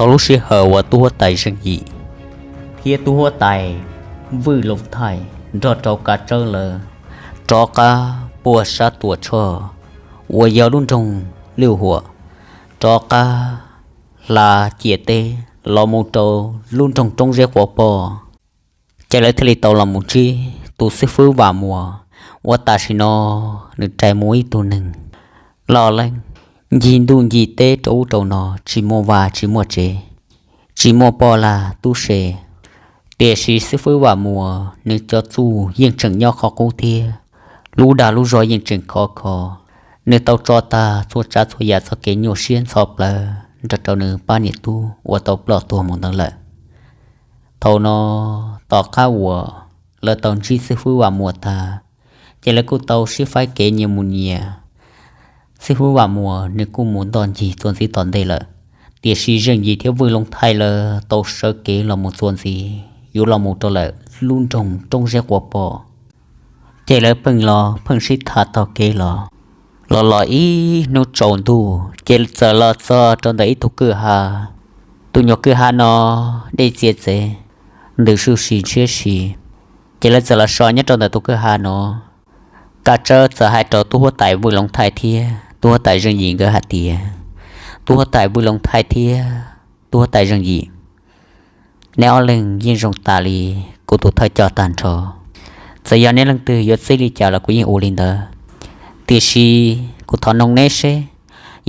Tau lub sij hawm uas tub huab tais Zeej Yim thiab tub huab tais Vwj Loos Thaij nrog rau Kav Tsawb lawv rov qab puag sab Tuam Tshoj uas yog lub nroog Lwj Huam rov qab hla ciam teb los mus rau lub nroog Roob Zeb Quav Poj, ces lawv thiaj li tau los mus ntsib tus xib fwb Vam Muas uas tam sim no nws rais mus ib tug neeg loj leeb, ncig ntuj ncig teb rau ub rau no, tsis muaj vaj tsis muaj tsev, tsis muaj poj lag tub se. Tiam sis xib fwb Vam Muas nws cov txuj yeej tseem nyob qhov qub thiab lub dag lub zog yeej tseem khov kho. Nws tau tso tag txhua tsav txhua yam txoj kev nyuaj siab ntxhov plawv nrog rau nws pab niam tub uas tau ploj tuag mus ntawd lawm. Thaum no, tom qab uas lawv tau ntsib xib fwb Vam Muas tag, ces lawv kuj tau sib faib kev nyias mus nyias. Xib fwb Vam Muas nws kuj mus ntoj ncig txuas ntxiv tom ntej lawm, tiam sis Zeej Yim thiab Vwj Loos Thaij lawv tau sawv kev los mus txuas ntxiv yuav los mus rau lawm lub nroog Roob Zeb Quav Poj. Ces lawv pheej los pheej sib tham taug kev los, los los ib hnub tsaus ntuj ces txawm los txog rau ntawm ib tug kwj ha. Tus nyuag kwj ha no dej txias txev, ntws suj si ntshiab si. Ces lawv txawm los so nyob rau ntawm tus kwj ha no. Kav Tsawb txawm hais rau tub huab tais Vwj Loos Thaij thiab tub huab tais Zeej Yim nkawd hais tias, Tub huab tais Vwj Loos Thaij thiab tub huab tais Zeej Yim, neb ob leeg yeej zoo tas li kuv tus thawj coj tag nrho. Txawm yog neb leej twg yuav txib li cas los kuv yeej ua li ntawd. Tiam sis kuv thov noog neb seb,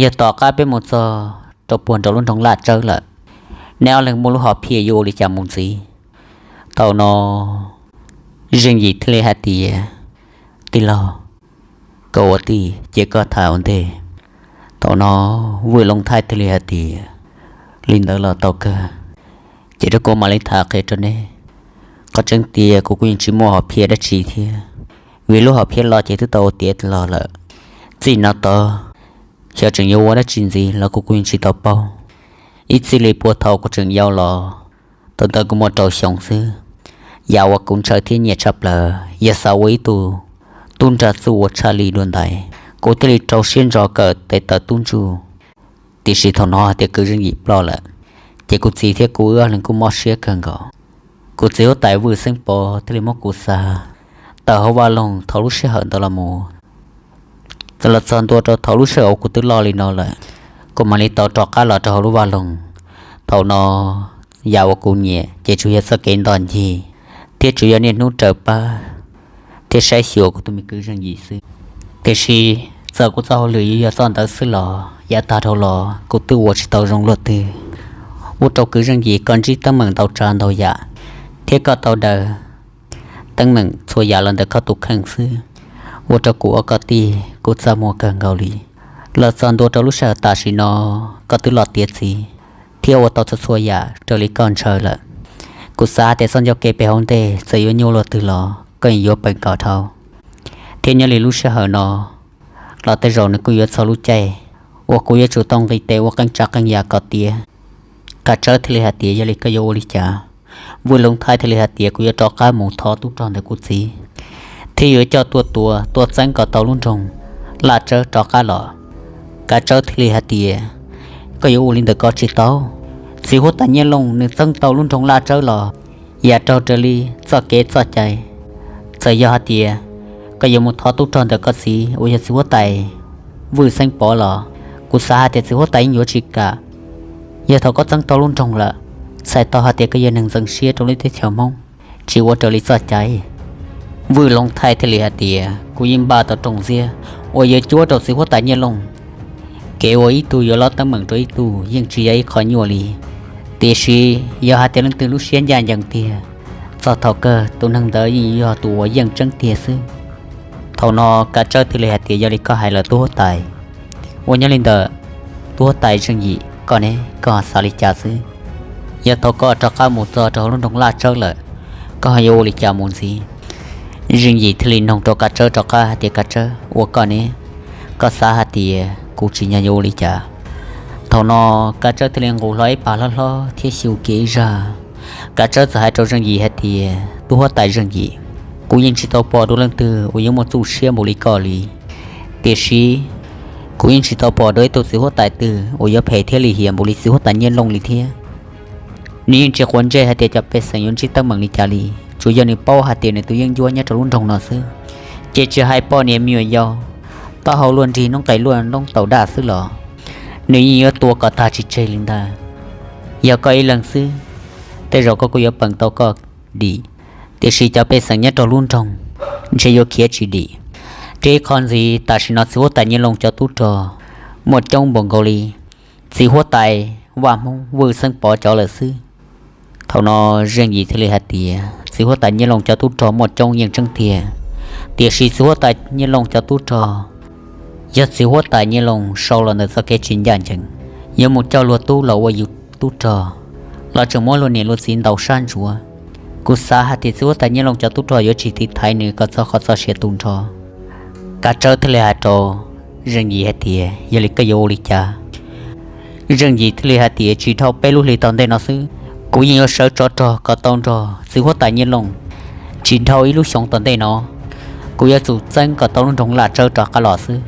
yog tom qab peb mus txog rau puag nraum lub nroog Laj Tsawb lawm, neb ob leeg muaj lub hom phiaj yuav ua li cas mus ntxiv? Thaum no Zeej Yim thiaj li hais tias, Tij laug, koj ua tij ces koj tham ua ntej. Thaum no Vwj Loos Thaij thiaj li hais tias, Li ntawd los tau kawg, ces rau kuv mam li tham qhia rau neb. Qhov tseeb tias kuv kuj yeej tsis muaj hom phiaj dab tsi thiab, vim lub hom phiaj los ces twb tau ua tiav los lawm. Txij no tod, xyov tseem yuav ua dab tsi ntxiv los kuv kuj yeej tsis tau paub. Ib txij li puag thaum kuv tseem yau los, thaum ntawd kuv muaj rau xyoo xwb. Yam uas kuv ntshaw thiab nyiam tshaj plaws yog xav ua ib tug tub nrag txuj ua tshaj li dua ntais, kuv thiaj li rau siab ntso kawm tes taw tub ntsuj. Tiam sis thaum no hais tias kwv Zeej Yim ploj lawm, ces kuv txiv thiab kuv wb ob leeg kuj mob siab kawg nkaus. Kuv txiv huab tais Vwj Xeeb Pov thiaj li muab kuv xa tawm hauv vaj loog thaum lub sij hawm ntawd los mus. Txawm los txog ntua rau thaum lub sij hawm uas kuv twb loj li no lawm, kuv mam li tau rov qab los rau hauv lub vaj loog. Thaum no, yam uas kuv nyiam ces tsuas yog txoj kev ntoj ncig, thiab tsuas yog niaj hnub raws pab thiab saib xyuas kuv tus me kwv Zeej Yim xwb. Tiam sis txawm kuv txoj hauj lwm yuav yog txoj ntawd xwb los yav tag dhau los kuv twb ua tsis tau zoo luaj twg. Ua rau kwv Zeej Yim koj ntsib teeb meem ntau tsav ntau yam, thiab koj tau daws teeb meem txhua yam los ntawm koj tus kheej xwb, ua rau kuv ob koj tij kuj txaj muag kawg nkaus li. Los txog ntua rau lub sij hawm tam sim no, koj twb los tiav txiv thiab ua tau txhua txhua yam raws li koj ntshaw lawm. Kuv xav hais tias txoj ncauj kev pem hauv ntej txawm yuav nyuaj luaj twg los koj yeej yuav pes nkaus dhau, thiab nyob li lub sij hawm no los tej zaum nws kuj yuav txog lub caij uas kuv yuav tsum tau nqis tes ua qee tsav qee yam kom tiav. Kav Tsawb thiaj li hais tias, Yog li koj yuav ua li cas? Vwj Loos Thaij thiaj li hais tias, Kuv yuav rov qab mus thov tub rog ntawm kuv txiv, thiab yuav coj tuaj tua tuaj txeeb kom tau lub nroog Laj Tsawb rov qab los. Kav Tsawb thiaj li hais tias, Koj yuav ua li ntawd koj tsis tau. Txiv huab tais Nyiaj Looj nws txeeb tau lub nroog Laj Tsawb los yam raug raws li txoj kev txoj cai. Txawm yog hais tias koj yuav mus thov tub rog ntawm koj txiv uas yog txiv huab tais Vwj Xeeb Pov los kuv xav hais tias txiv huab tais yeej yuav tsis kam. Yog thaum koj txeeb tau lub nroog lawm, txhais tau hais tias koj yog neeg ntxeev siab rau lub teb chaws Hmoob, tsis ua raws li txoj cai. Vwj Loos Thaij thiaj li hais tias, Kuv yeej npaj tau rooj ntxiab uas yuav cuab rau txiv huab tais Nyiaj Looj. Kev uas ib tug yuav lob teeb meem rau ib tug yeej tsis yog ib qho nyuaj li. Tiam sis yog hais tias leej twg lub siab ncaj ncees tiag, txog thaum kawg tus neeg ntawd yeej yog tus uas yeej tseeb tiag xwb. Thaum no Kav Tsawb thiaj li hais tias, Yog li koj hais lawm tub huab tais. Ua nyob li ntawd, tub huab tais Zeej Yim, koj ne, koj xav li cas xwb? Yog thaum koj rov qab mus txog rau hauv lub nroog Laj Tsawb lawm, koj ho yuav ua li cas mus ntxiv? Zeej Yim thiaj li noog rau Kav Tsawb rov qab hais tias, Kav Tsawb, ua koj ne, koj xav hais tias kuv tsim nyog yuav ua li cas? Thaum no Kav Tsawb thiaj li nqus hlo ib pas hlob hlob thiab xyu kiag ib zaj. Kav Tsawb txawm hais rau Zeej Yim hais tias, Tub huab tais Zeej Yim, kuv yeej tsis tau pom dua leej twg uas yuav muaj txuj siab npaum li koj li. Tiam sis kuv yeej tsis tau pom dua ib tug txiv huab tais twg uas yuav phem thiab lim hiam npaum li txiv huab tais Nyiaj Looj li thiab. Nws yeej tsis quav ntsej hais tias cov pej xeem yuav ntsib teeb meem li cas li, tsuas yog nws paub hais tias nws tus yeeb ncuab nyob rau lub nroog no xwb. Ces tsis hais poj niam me nyuam yaus, taub hau luaj nrig, noob qes luaj, noob taus daj xwb los nws yeej yuav tua kom tag tsis tseg li ntag. Yog koj ib leeg xwb, tej zaum koj kuj yuav peem tau koj dim, tiam sis cov pej xeem nyob rau lub nroog ntshe yuav khiav tsis dim. Thiab ib qho ntxiv, tam sim no txiv huab tais Nyiaj Looj cov tub rog muaj coob npaum nkaus li txiv huab tais Vaj Hmoob Vwj Xeeb Pov cov lawm xwb. Thaum no Zeej Yim thiaj li hais tias txiv huab tais Nyiaj Looj cov tub rog muaj coob yeej tseeb tiag, tiam sis txiv huab tais Nyiaj Looj cov tub rog, yog txiv huab tais Nyiaj Looj sau los ntawm txoj kev tsis ncaj ncees, yuav mus coj luag tub los ua yus tub rog, los tseem muab luag niam luag txiv ntaus sab ntsuav. Kuv xav hais tias txiv huab tais Nyiaj Looj cov tub rog yuav tsis tiv thaiv nws kom txog qhov txoj sia tu nrho. Kav Tsawb thiaj li hais rau Zeej Yim hais tias yog li koj yuav ua li cas? Zeej Yim thiaj li hais tias tsis dhau peb lub hlis tom ntej no xwb, kuv yeej yuav sawv tsov rog kom tau nrog txiv huab tais Nyiaj Looj. Tsis dhau ib lub xyoos tom ntej no, kuv yuav tsum txeeb kom tau lub nroog Laj Tsawb rov qab los xwb.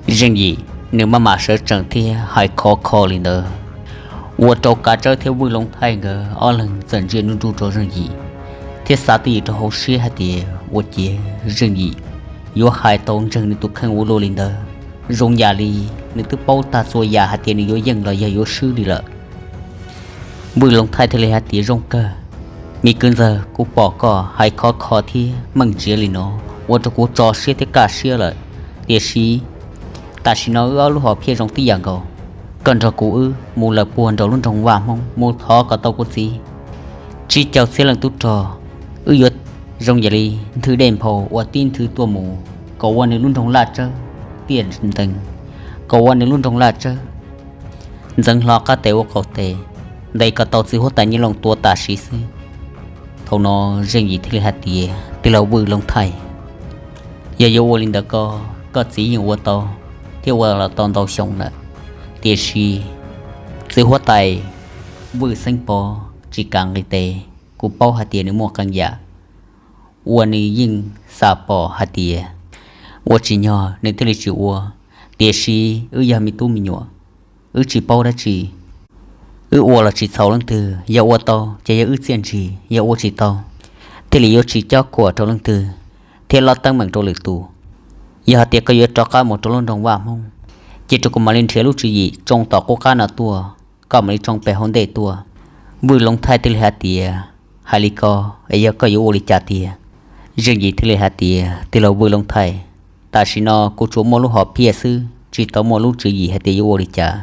Zeej Yim nws maj mam sawv tsees thiab hais khov kho li ntawd, ua rau Kav Tsawb thiab Vwj Looj Thaij nkawd ob leeg txawm ntsia nruj nruj rau Zeej Yim, thiab xav twj ywm rau hauv siab hais tias ua ciav Zeej Yim yuav hais tau ntseeg nws tus kheej ua luaj li ntawd, zoo yam li nws twb paub tag txhua yam hais tias nws yuav yeej los yog yuav swb li lawm. Vwj Looj Thaij thiaj li hais tias zoo kawg, me kwv ntxawg, kuv pom koj hais khov kho thiab meej ntsiav li no, ua rau kuv tso siab thiab kaj siab lawm. Tiam sis tam sim no wb ob lub hom phiaj zoo tib yam nkaus, koj nrog kuv wb mus lawm puag nraum lub nroog Vaj Hmoob mus thov kom tau kuv txiv tsib caug txhiab leej tub rog, wb yuav zoo yam li nthwv dej nphau uas tib nthwv tuaj mus, kom ua nws lub nroog Laj Tsawb tiaj ntees, kom ua nws lub nroog Laj Tsawb ntxeev hlo qab tes ua qaum tes, ntes kom tau txiv huab tais Nyiaj Looj tua tam sim xwb. Thaum no Zeej Yim thiaj li hais tias tij laug Vwj Looj Thaij, yog yuav ua li ntawd ko, koj txiv yeej ua tau thiab ua los tau ntau xyoo lawm. Tiam sis txiv huab tais Vwj Xeeb Pov tsis kam nqis tes, kuv paub hais tias nws muaj qee yam uas nws yeej xam pom hais tias ua tsis nyog nws thiaj li tsis ua. Tiam sis wb yog me tub me nyuam, wb tsis paub dab tsi, wb ua los tsis txhaum leej twg, yog ua tau ces yog wb txiaj ntsig, yog ua tsis tau thiaj li yuav tsis cob kuam rau leej twg thiab lob teeb meem rau lwm tus. Yog hais tias koj yuav rov qab mus rau lub nroog Vaj Hmoob, cia rau kuv mam li nrhiav lub tswv yim tsoo tom qub qab no tuaj, koj mam li tsoo pem hauv ntej tuaj. Vwj Looj Thaij thiaj li hais tias hais li ko, es yog koj yuav ua li cas tiag? Zeej Yim thiaj li hais tias tij laug Vwj Looj Thaij, tam sim no kuv tsuas muaj lub hom phiaj xwb, tsis tau muaj lub tswv yim hais tias yuav ua li cas.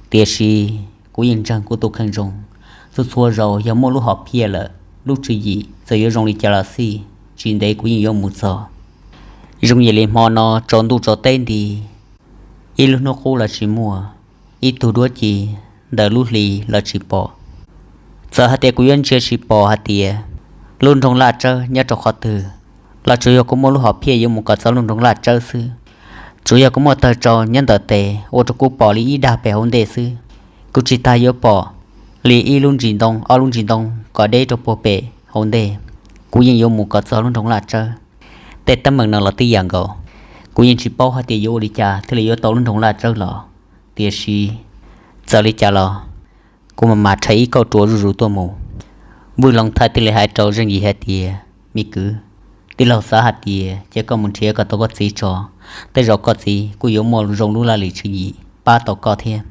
Tiam sis kuv yeej ntseeg kuv tus kheej zoo, txhua txhua zaus yog muaj lub hom phiaj lawm, lub tswv yim txawm yuav zoo li cas los xij, tsis ntev kuv yeej yuav mus txog. Zoo yam li hmo no tsaus ntuj tsaus teb nti, ib lub hnub qub los tsis muaj, ib tug duab ci ntawm lub hli los tsis pom. Txawm hais tias kuv yuav ntsia tsis pom hais tias lub nroog Laj Tsawb nyob rau qhov twg, los tsuas yog kuv muaj lub hom phiaj yuav mus kom txog lub nroog Laj Tsawb xwb. Tsuas yog kuv muaj tawg tsau nyob ntawm tes ua rau kuv pom li ib dag pem hauv ntej xwb, kuv tsis tas yuav pom li ib lub ntsis ntoo ob lub ntsis ntoo kom deb rau puag pem hauv ntej, kuv yeej yuav mus kom txog lub nroog Laj Tsawb. Tej teeb meem no los tib yam nkaus, kuv yeej tsis paub hais tias yuav ua li cas thiaj li yuav tau lub nroog Laj Tsawb los. Tiam sis txawm li cas los kuv mam mam rhais ib kauj ruam zuj zus tuaj mus. Vwj Looj Thaij thiaj li hais rau Zeej Yim hais tias, me kwv, tij laug xav hais tias cia koj mus nrhiav kom tau koj txiv tso, tej zaum koj txiv kuj yuav muaj zoo lub laj lim tswv yim pab tau koj thiab.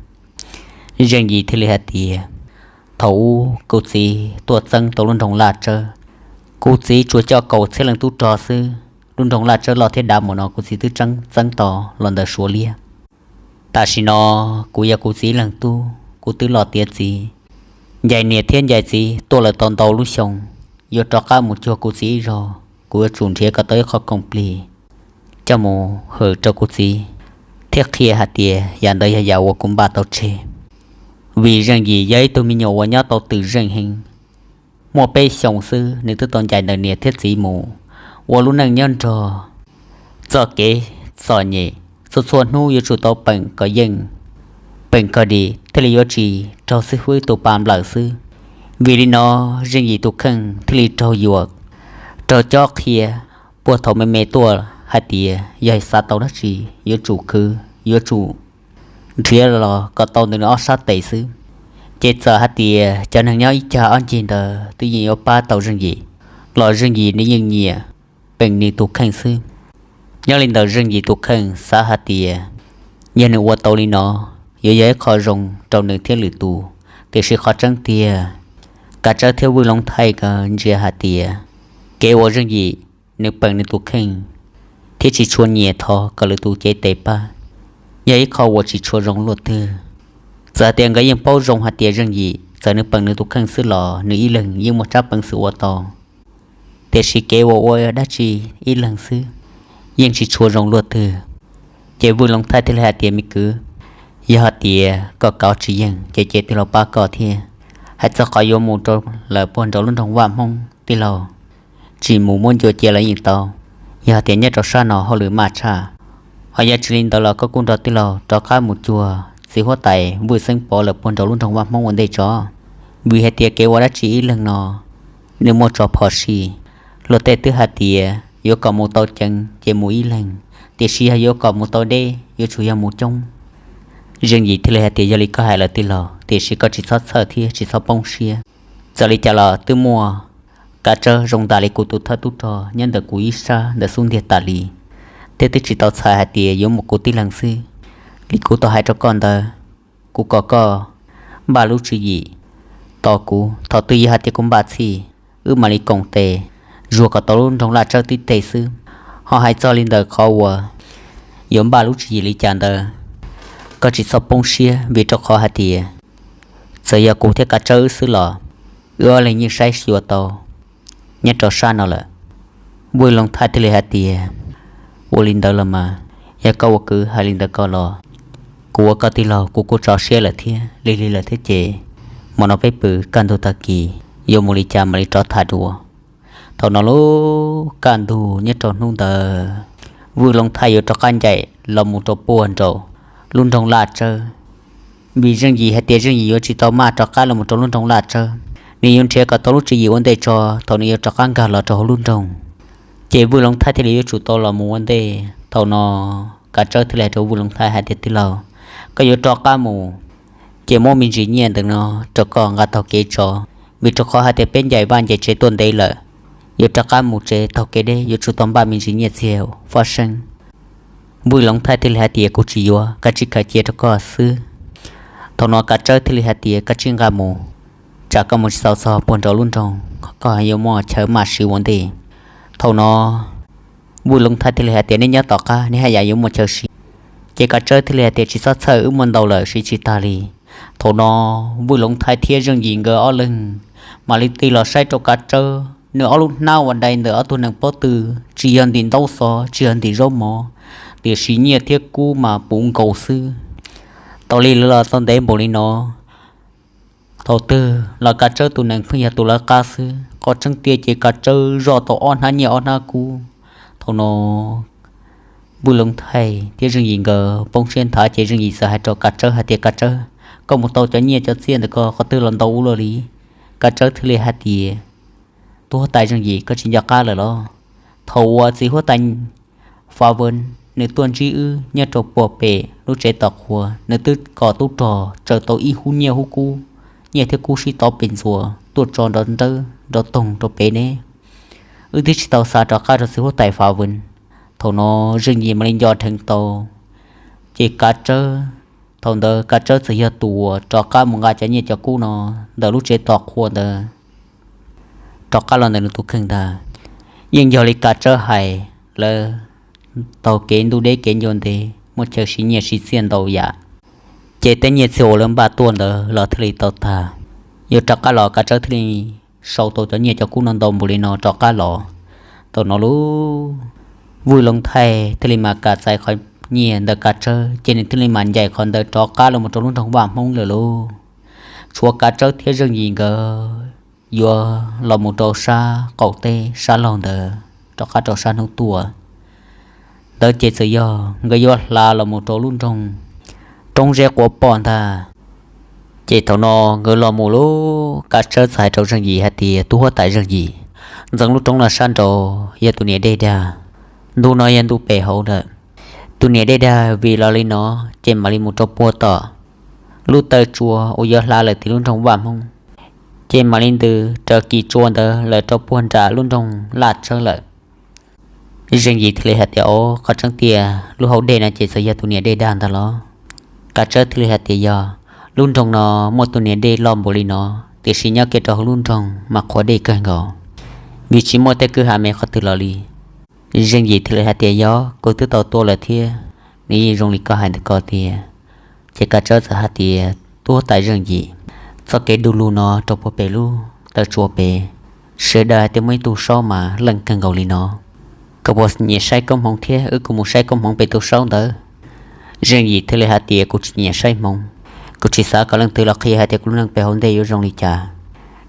Zeej Yim thiaj li hais tias, thaum ub kuv txiv tuaj txeeb tau lub nroog Laj Tsawb, kuv txiv tsuas coj kaum txhiab leej tub rog xwb. Lub nroog Laj Tsawb loj thiab dav mus no kuv txiv twb txeeb tau los ntawm Suav liab. Tam sim no kuv yog kuv txiv leej tub, kuv twb loj tiav txiv, ncaim niam thiab ncaim txiv tuaj lawm tau ntau lub xyoo, yuav rov qab mus cuag kuv txiv ib zaug, kuv yuav tsum nrhiav kom tau ib qho koom plig coj mus hwm rau kuv txiv, thiab qhia hais tias yam ntawd yog yam uas kuv npaj tau tseg. Vim Zeej Yim yog ib tug me nyuam uas nyob tau twm zeej heev, muaj peb xyoos xwb nws twb tau ncaim ntawm niam thiab txiv mus ua lub neej nyob nrog txoj kev txom nyem, txhua txhua hnub yuav tsum tau peem kom yeej, peem kom dim thiaj li yuav tsis raug xib fwb tus pa nplawm xwb. Vim li no Zeej Yim tus kheej thiaj li raug yuam, raug cob qhia puag thaum me me tuaj hais tias yog xav tau dab tsi yuav tsum khwv, yuav tsum nrhiav los kom tau ntawm nws ob sab tes xwb. Ces txawm hais tias cov neeg nyob ib cag ob ncig ntawd twb yeej yuav pab tau Zeej Yim, los Zeej Yim nws yeej nyiam peem nws tus kheej xwb. Nyob li ntawd Zeej Yim tus kheej xav hais tias yog nws ua tau li no yuav yog ib qho zoo rau nws thiab lwm tus. Tiam sis qhov tseeb tiag, Kav Tsawb thiab Vwj Loov Thaij nkawd ntsia hais tias kev uas Zeej Yim nws peem nws tus kheej thiab tsis tshua nyiam thov kom lwm tus cev tes pab yog ib qho uas tsis tshua zoo luaj twg. Txawm hais tias nkawd yeej paub zoo hais tias Zeej Yim txawm nws peem nws tus kheej xwb los nws ib leeg yeej muaj tsab peev xwm ua tau, tiam sis kev uas ua dab tsi ib leeg xwb yeej tsis tshua zoo luaj twg. Ces Vwj Loov Thaij thiaj li hais tias, Me kwv, yog hais tias koj kav tsis yeej ces cia tij laug pab koj thiab. Hais txog qhov yuav mus rau lawm puag nraum lub nroog Vaj Hmoob, tij laug tsis mus muab ncua cia los yeej tau. Yog hais tias nyob rau sab no hauj lwm maj tshaj, ho yog tsis li ntawd los koj kuj nrog tij laug rov qab mus cuag txiv huab tais Vwj Xeeb Pov lawm puag nraum lub nroog Vaj Hmoob ua ntej tso, vim hais tias kev ua dab tsi ib leeg no nws muaj tso phom sij. Luag tej twb hais tias yuav kom mus tau ceev ces mus ib leeg, tiam sis yog yuav kom mus tau deb yuav tsum yog mus coob. Zeej Yim thiaj li hais tias, Yog li koj hais lawm tij laug, tiam sis koj tsis txhob txhawj thiab tsis txhob poob siab. Txawm li cas los twb muaj Kav Tsawb zoo tas li kuv tus thawj tub rog nyob ntawm kuv ib sab ntawm xub ntiag tas li, thiab twb tsis tau txhais hais tias yuav mus kuv tib leeg xwb. Li kuv tau hais rau koj ntawd, kuv kom koj npaj lub tswv yim tos kuv, thaum twg yog hais tias kuv npaj txhij, wb mam li koom tes zuag kom tau lub nroog Laj Tsawb tib teg xwb. Ho hais txog li ntawm qhov uas yuav npaj lub tswv yim li cas ntawd, koj tsis txhob poob siab, vim rau qhov hais tias txawm yog kuv thiab Kav Tsawb wb xwb los wb ob leeg yeej saib xyuas tau nyob rau sab no lawm. Vwj Loov Thaij thiaj li hais tias, Ua li ntawd los mas, yog koj ua kwv hais li ntawd ko los, kuv ua koj tij laug kuv kuj tso siab lawm thiab, lig lig lawm thiab ces, hmo no peb pw, kaj ntug tag kis yuav mus li cas mam li rov tham dua. Thaum no lub kaj ntug nyob rau hnub ntawd, Vwj Loov Thaij yuav rov qab ncaim los mus rau puag nraum lub nroog Laj Tsawb, vim Zeej Yim hais tias Zeej Yim yuav tsis tau maj rov qab los mus rau lub nroog Laj Tsawb, nws yuav nrhiav kom tau lub tswv yim ua ntej tso thaum nws yuav rov qab nkag los rau hauv lub nroog. Ces Vwj Loov Thaij thiaj li yuav tsum tau los mus ua ntej. Thaum no Kav Tsawb thiaj li hais rau Vwj Loov Thaij hais tias, Tij laug, koj yuav rov qab mus ces muab me ntsis nyiaj ntawm no rau koj nqa taug kev tso, vim rau qhov hais tias peb ncaim vaj ncaim tsev tuaj ntev lawm, yuav rov qab mus tsev taug kev deb yuav tsum tau npaj me ntsis nyiaj txiag fab seeb. Vwj Loov Thaij thiaj li hais tias, Kuv tsis yuav, kav tsij khaws cia rau koj xwb. Thaum no Kav Tsawb thiaj li hais tias, Kav tsij nqa mus, tsam koj mus tsis tau txog puag nraum lub nroog, koj yuav muaj chaw maj siv ua ntej. Thaum no Vwj Loov Thaij thiaj li hais tias, Neb nyob tom qab, neb haj yam yuav muaj chaw siv. Ces Kav Tsawb thiaj li hais tias, Tsis txhob txhawj, wb muaj ntau lawm, siv tsis tag li. Thaum no Vwj Loov Thaij thiab Zeej Yim nkawd ob leeg mam li tig los saib rau Kav Tsawb, nws ob lub hnab uas dai ntawm ob tug nees pob tw tsis yog ntim ntaub xov, tsis yog ntim zaub mov, tiam sis nyiaj thiab kub mas puv nkaus xwb. Tau li lawv los tau ntev npaum li no, thaum twg los Kav Tsawb tus nees pheej yog tus lawv qab xwb. Qhov tseeb tiag ces Kav Tsawb zoj tau ob hnab nyiaj ob hnab kub. Thaum no Vwj Loov Thaij thiab Zeej Yim nkawd poob siab nthav, ces Zeej Yim txawm hais rau Kav Tsawb hais tias, Kav Tsawb, koj mus tau cov nyiaj cov txiaj ntawm ko qhov twg los ntau ua luaj li? Kav Tsawb thiaj li hais tias, Tub huab tais Zeej Yim, koj tsis nco qab lawm los? Thaum uas txiv huab tais Fa Vwm nws tuaj ntsib wb nyob rau puag pem lub tsev tos qhua, nws twb kom tub rog tsaws tau ib hub nyiaj hub kub, nyiaj thiab kub sib tov pes ntxuas tuaj tso nrov nrawb nrov toog rau pem ne. Wb twb tsis tau xa rov qab rau txiv huab tais Fa Vwm. Thaum no Zeej Yim mam li nco dheev tau, ces Kav Tsawb, thaum ntawd Kav Tsawb txawm yog tus uas rov qab mus nqa cov nyiaj cov kub no ntawm lub tsev tos qhua ntawd rov qab los ntawm nws tus kheej ntag. Yeej yog li Kav Tsawb hais, lawv taug kev ntuj deb kev ncua ntev, muaj chaw siv nyiaj siv txiaj ntau yam, ces tej nyiaj txiag uas lawv npaj tuaj ntawd los thiaj li tau tag. Yuav rov qab los Kav Tsawb thiaj li sau tau cov nyiaj cov kub no ntau npaum li no rov qab los. Thaum no lub Vwj Loov Thaij thiaj li mam kam txais qhov nyiaj ntawm Kav Tsawb, ces nws thiaj li mam ncaim qhov ntawd rov qab los mus rau lub nroog Vaj Hmoob lawm lauj. Tshuav Kav Tsawb thiab Zeej Yim nkawd yuav los mus rau sab qaum teb sab laug ntawd rov qab rau sab hnub tuaj ntawd ces txawm yog nkawd yuav hla los mus rau lub nroog Roob Zeb Quav Poj ntag. Ces thaum no nkawd los mus lub, Kav Tsawb txawm hais rau Zeej Yim hais tias, Tub huab tais Zeej Yim, ntxeev lub roob no sab nraud yog tus niam dej dag, ntu no yog ntu pem hauv lawm. Tus niam dej dag vim los li no ces mam li mus rau puag tom lub taw tsua uas yuav hla lawm tim lub nroog Vaj Hmoob, ces mam li ntws raws kis tsua ntawd lawm rau puag nram lub nroog Laj Tsawb lawm. Zeej Yim thiaj li hais tias, Ov, qhov tseeb tiag lub hauv dej no ces txawm yog tus niam dej dag ntag los? Kav Tsawb thiaj li hais tias, Yog, lub nroog no muaj tus niam dej loj npaum li no, tiam sis nyob kiag rau hauv lub nroog mas qhuav dej kawg nkaus, vim tsis muaj tej kwj ha me qhov twg los li. Zeej Yim thiaj li hais tias, Yog, kuv twb tau tua lawm thiab, nws yeej zoo li koj hais ntawm ko tiag. Ces Kav Tsawb txawm hais tias, Tub huab tais Zeej Yim, txoj kev du lug no rau puag pem lub taw tsua pem, sawv daws hais tias muaj ib tug saub mas leej kawg nkaus li no. Koj puas nyiam saib koob hmoov thiab wb kuj mus saib koob hmoov pem tus saub ntawd? Zeej Yim thiaj li hais tias, Kuv tsis nyiam saib hmoov, kuv tsis xav kom leej twg los qhia hais tias kuv lub neej pem hauv ntej yuav zoo li cas.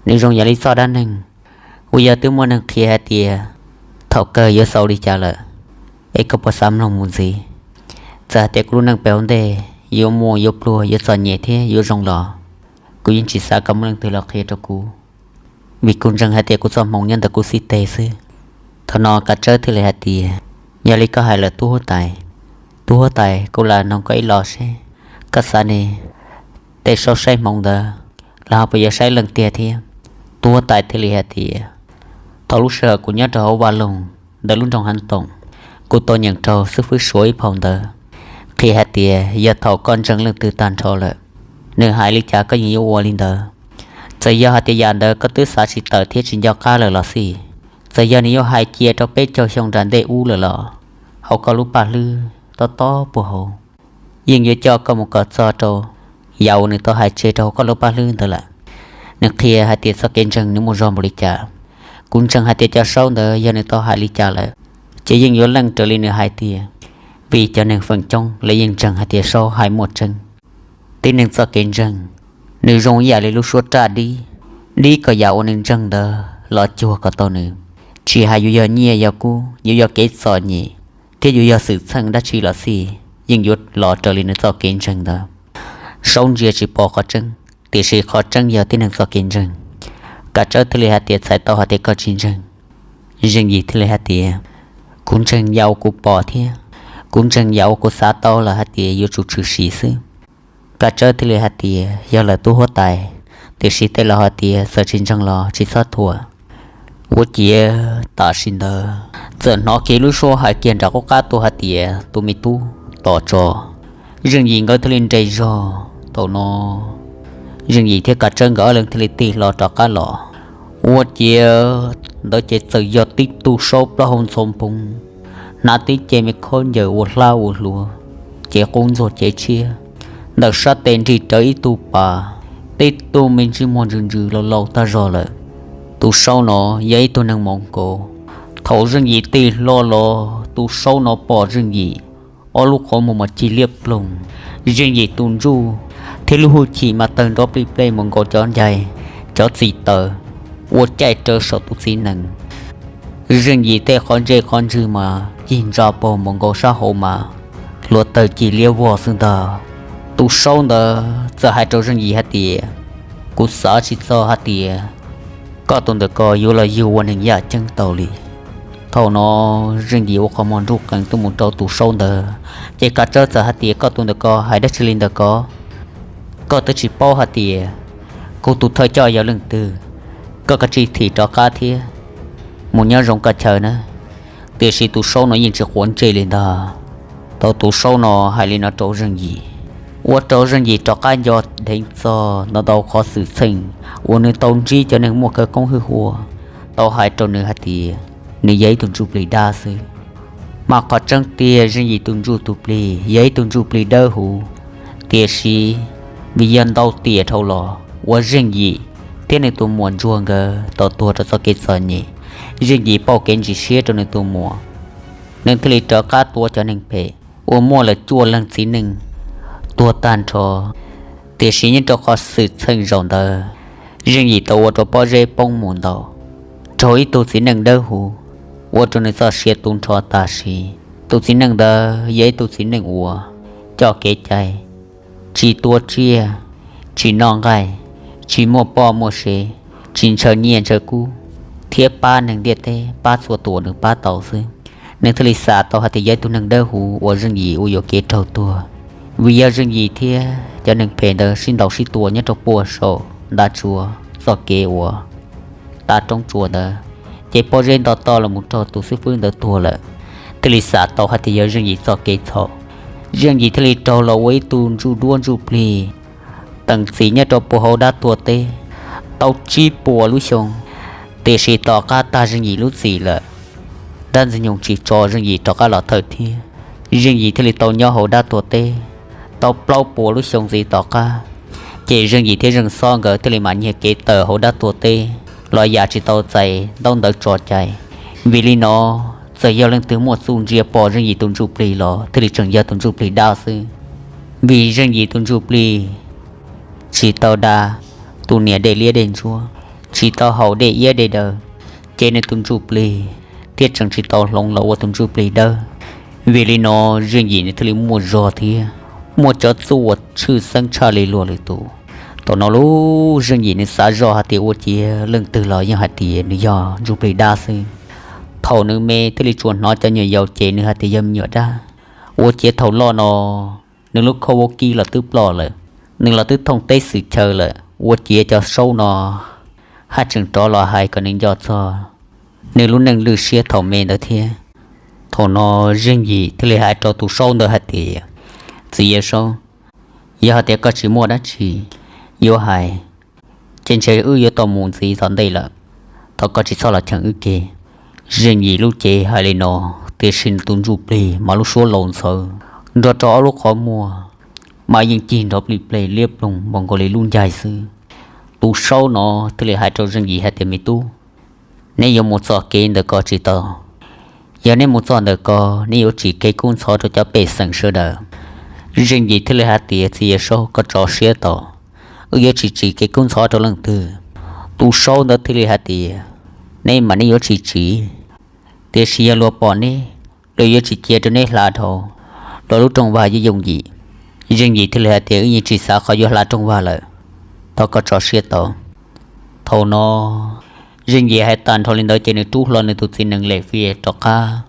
Nws zoo yam li txoj dab neeg uas yog twb muaj neeg qhia hais tias thaum kawg yuav xaus li cas lawm, es koj puas xav mloog mus ntxiv? Txawm hais tias kuv lub neej pem hauv ntej yuav muaj yuav pluag yuav txom nyem thiab yuav zoo los, kuv yeej tsis xav kom muaj leej twg los qhia rau kuv, vim kuv ntseeg hais tias kuv txoj hmoov nyob ntawm kuv xib teg xwb. Thaum no Kav Tsawb thiaj li hais tias, Yog li koj hais lawm tub huab tais. Tub huab tais, kuv lam noog koj ib los seb, koj xav ne, tej saub saib hmoov ntawd los ho puas yuav saib leej tiag thiab? Tub huab tais thiaj li hais tias, Thaum lub sij hawm kuv nyob rau hauv vaj loog ntawm lub nroog Hav Toom, kuv tau nyeem raug xib fwb Suav ib phau ntawv qhia hais tias yog thaum koj ntseeg leej twg tag nrho lawm, nws hais li cas koj yeej yuav ua li ntawd. Txawm yog hais tias yam ntawd koj twb xav tsis tawm thiab tsis nco qab lawm los xij, txawm yog nws yuav hais cia rau peb caug xyoo nram ntej ub lawm los, hauv koj lub paj hlwb tob tob puag hauv yeej yuav coj koj mus kom txog rau yam uas nws tau hais tseg rau hauv koj lub paj hlwb ntawd lawm. Nws qhia hais tias txoj kev ntseeg nws muaj zog npaum li cas. Kuv ntseeg hais tias cov saub ntawd yog nws tau hais li cas lawm, ces yeej yuav leej raws li nws hais tiag, vim cov neeg feem coob lawv yeej ntseeg hais tias saub hais muaj tseeb. Tib neeg txoj kev ntseeg, nws zoo ib yam li lub suab raj dib, dib kom yam uas nws ntseeg ntawd los cuag kom tau nws. Tsis hais yuav yog nyiaj yog kub, yuav yog kev txom nyem, thiab yuav yog xwm txheej dab tsi los xij, yeej yuav los raws li nws txoj kev ntseeg ntawd. Saub ntsia tsis pom qhov tseeb, tiam sis qhov tseeb yog tib neeg txoj kev ntseeg. Kav Tsawb thiaj li hais tias, Txhais tau hais tias koj tsis ntseeg. Zeej Yim thiaj li hais tias, Kuv ntseeg yam uas kuv pom thiab kuv ntseeg yam uas kuv xav tau lawm hais tias yuav tsum tshwm sim xwb. Kav Tsawb thiaj li hais tias, Yog lawm tub huab tais, tiam sis tej laus hais tias txawm tsis ntseeg los tsis txhob thuam. Ua ciav tam sim ntawd txawm hnov kiag lub suab hais kiag nram qub qab tuaj hais tias, Tus me tub, tos tso. Zeej Yim nkawd thiaj li nres zog. Thaum no Zeej Yim thiab Kav Tsawb nkawd ob leeg thiaj li tig hlo rov qab los. Ua ciav ntawd ces txawm yog tib tug saub plaub hau ntxhov npoo, hnav tib ce me khaub ncaws ua hlab ua hlua, cev qub ntxuag cev tshiab, ntawm sab tes nrig rawv ib tug pas, tib tug me ntsej muag ntsws ntsws laus laus tag zog lawm. Tus saub no yog ib tug neeg Moos Nkaus. Thaum Zeej Yim tig hlo los, tus saub no pom Zeej Yim, ob lub qhov muag mas cig liab ploog. Zeej Yim tus ntsuj thiab lub hwj chim mas tawg nrov plij plej mus nkaus cov ncaig, cov txim taws, ua caij raws saum tus txiv nees. Zeej Yim tej qhov ntsej qhov ntswg mas cig ntsa paug mus nkaus sab hauv mas hluav taws cig liab vog xwb ntag. Tus saub ntawd txawm hais rau Zeej Yim hais tias, Kuv xav tsis txog hais tias koj tus ntawm ko yuav los yug ua neeg yaj ceeb tau li. Thaum no Zeej Yim ua qhov muag nruj qees tuaj mus rau tus saub ntawd, ces Kav Tsawb txawm hais tias, Koj tus ntawm ko hais dab tsi li ntawm ko? Koj twb tsis paub hais tias kuv tus thawj coj yog leej twg. Koj kav tsij thim rov qab thiab mus nyob zoo koj chaw na. Tiam sis tus saub no yeej tsis quav ntsej li ntag. Thaum tus saub no hais li no rau Zeej Yim, ua rau Zeej Yim rov qab nco dheev txog ntau ntau qhov xwm txheej uas nws tau ntsib cov neeg muaj khawv koob hwj huam tau hais rau nws hais tias nws yog ib tug ntsuj plig dab xwb. Mas qhov tseeb tiag Zeej Yim tus ntsuj tus plig yog ib tug ntsuj plig dawb huv, tiam sis vim yog ntau tiam dhau los uas Zeej Yim thiab nws tus muam ntsuag nkawd tau tuag rau txoj kev txom nyem, Zeej Yim pauj kev ntsis siab rau nws tus muam, nws thiaj li rov qab tua cov neeg phem uas muaj lawm cuaj leeg txiv neej tuag tag nrho. Tiam sis nyob rau qhov xwm txheej zaum ntawd, Zeej Yim tau ua rau pob zeb poob mus ntau, raug ib tug txiv neej dawb huv ua rau nws txoj sia tu nrho tam sim. Tus txiv neej ntawd yog ib tug txiv neej uas coj kev cai, tsis tua tsiaj, tsis noj nqaij, tsis muaj poj muaj sev, tsis ntshaw nyiaj ntshaw kub, thiab pab neeg ntiaj teb pab txhua tus uas nws pab tau xwb. Nws thiaj li xam tau hais tias yog ib tug neeg dawb huv uas Zeej Yim ua yuam kev raug tuag. Vim yog Zeej Yim thiab cov neeg phem ntawd sib ntaus sib tua nyob rau puag saum ntav tsua txoj kev uas tav roob tsua ntawd, ces pob zeb nto toj los mus raug tus xib fwb ntawd tuag lawm, thiaj li xav tau hais tias yog Zeej Yim txoj kev txhaum. Zeej Yim thiaj li raug los ua ib tug ntsuj duab ntsuj plig teem txim nyob rau puag hauv dab tuag teb, tau tsib puas lub xyoo. Tiam sis tom qab tag Zeej Yim lub txim lawm, dab ntxwg nyoog tsis tso Zeej Yim rov qab los thawj thiab. Zeej Yim thiaj li tau nyob hauv dab tuag teb tau plaub puas lub xyoo ntxiv tom qab, ces Zeej Yim thiab Zeej Xob nkawd thiaj li mam nyiag kev tawm hauv dab tuag teb los yam tsis tau txais ntaub ntawv tso cai. Vim li no, txawm yog leej twg muaj txuj ntsia pom Zeej Yim tus ntsuj plig los thiaj li tseem yog tus ntsuj plig dab xwb, vim Zeej Yim tus ntsuj plig tsis tau da tus niam dej liab dej ntsuab, tsis tau haus dej iab dej daw, ces nws tus ntsuj plig thiaj tseem tsis tau hloov los ua tus ntsuj plig dawb. Vim li no, Zeej Yim nws thiaj li muaj zog thiab muaj cov txuj uas tshwj xeeb tshaj li luag lwm tus. Thaum no lub Zeej Yim nws xav zoj hais tias ua ciav leej twg los yeej hais tias nws yog ntsuj plig dab xwb. Thaum nws me thiaj li tsuas hnov cov nyuam yaus ces nws hais tias yog me nyuam dab. Ua ciav thaum loj no nws lub khauj vaub kib los twb ploj lawm, nws los twb thooj teb xwm chaw lawm, ua ciav cov saub no haj tseem rov los hais kom nws nco txog nws lub neej lwj siab thaum me ntawd thiab. Thaum no Zeej Yim thiaj li hais rau tus saub ntawd hais tias, Txiv Yawg Saub, yog hais tias koj tsis muaj dab tsi yuav hais, ces ntshe wb yuav tau mus ntxiv tom ntej lawm. Thov koj tsis txhob los cheem wb kev. Zeej Yim lub cev hais li no, tiam sis nws tus ntsuj plig mas lub suab laus ntxhawv nrog rau ob lub qhov muag mas yeej cig nrov plig pleg liab ploog npaum nkaus li lub ncaig xwb. Tus saub no thiaj li hais rau Zeej Yim hais tias, Me tub, neb yuav mus txoj kev ntawm ko tsis tau. Yog neb mus txoj ntawm ko, neb yuav tsim kev kub ntxhov rau cov pej xeem sawv daws. Zeej Yim thiaj li hais tias, Txiv Yawg Saub, koj tso siab tau, wb yuav tsis tsim kev kub ntxhov rau leej twg. Tus saub ntawd thiaj li hais tias, Neb mas neb yuav tsis tsim, tiam sis yog luag pom neb, luag yuav tsis cia rau neb hla dhau, luag lub rooj vag yuav yooj yim. Zeej Yim thiaj li hais tias, Wb yeej tsis xav qhov yuav hla rooj vag lawm, thov koj tso siab tau. Thaum no Zeej Yim hais tag nrho li ntawd ces nws rub hlo nws tus txiv nees Lis Fis rov qab.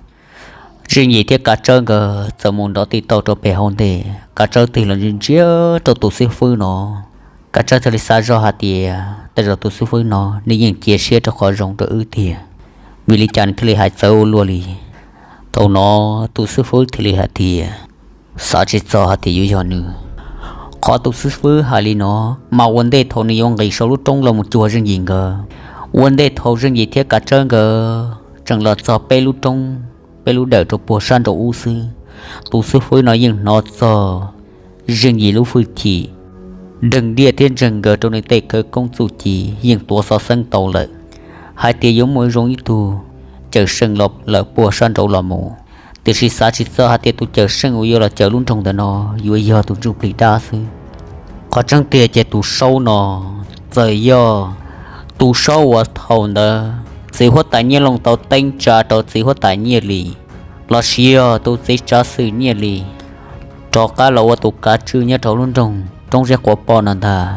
Zeej Yim thiab Kav Tsawb nkawd txawm mus nrov ti tauj rau pem hauv ntej. Kav Tsawb tig los ntsia ntsia rau tus xib fwb no. Kav Tsawb thiaj li xav zoj hais tias, Tej zaum tus xib fwb no nws yeej cia siab rau qhov zoo rau wb tiag, vim li cas nws thiaj li hais txawv ua luaj li. Thaum no tus xib fwb thiaj li hais tias, Xav tsis txog hais tias yuav yog nws. Qhov tus xib fwb hais li no mas ua ntej thaum nws yuav nqis saum lub roob los mus cuag Zeej Yim nkawd, ua ntej thaum Zeej Yim thiab Kav Tsawb nkawd tseem los txog peb lub roob, peb lub dawm rau puag sab nraum ub xwb, tus xib fwb no yeej hnov txog Zeej Yim lub hwj chim deeg diaj thiab ntseeg nkawd rau nws tej khawv koob txuj ci yeej tuav xov xeeb tau lawm, hais tias yuav muaj zoo ib tug cawm seej los lawm puag sab nraud los mus. Tiam sis xav tsis txog hais tias tus cawm seej uas yuav los cawm lub nroog ntawm no yuav yog tus ntsuj plig dab xwb. Qhov tseeb tiag ces tus saub no txawm yog tus saub uas thaum ntawd txiv huab tais Nyiaj Looj tau teeb tsa rau txiv huab tais Nyiaj Lis, los sis yog tus txiv tsav xwm Nyiaj Lis rov qab los ua tus kav tswj nyob rau lub nroog Roob Zeb Quav Poj no ntag.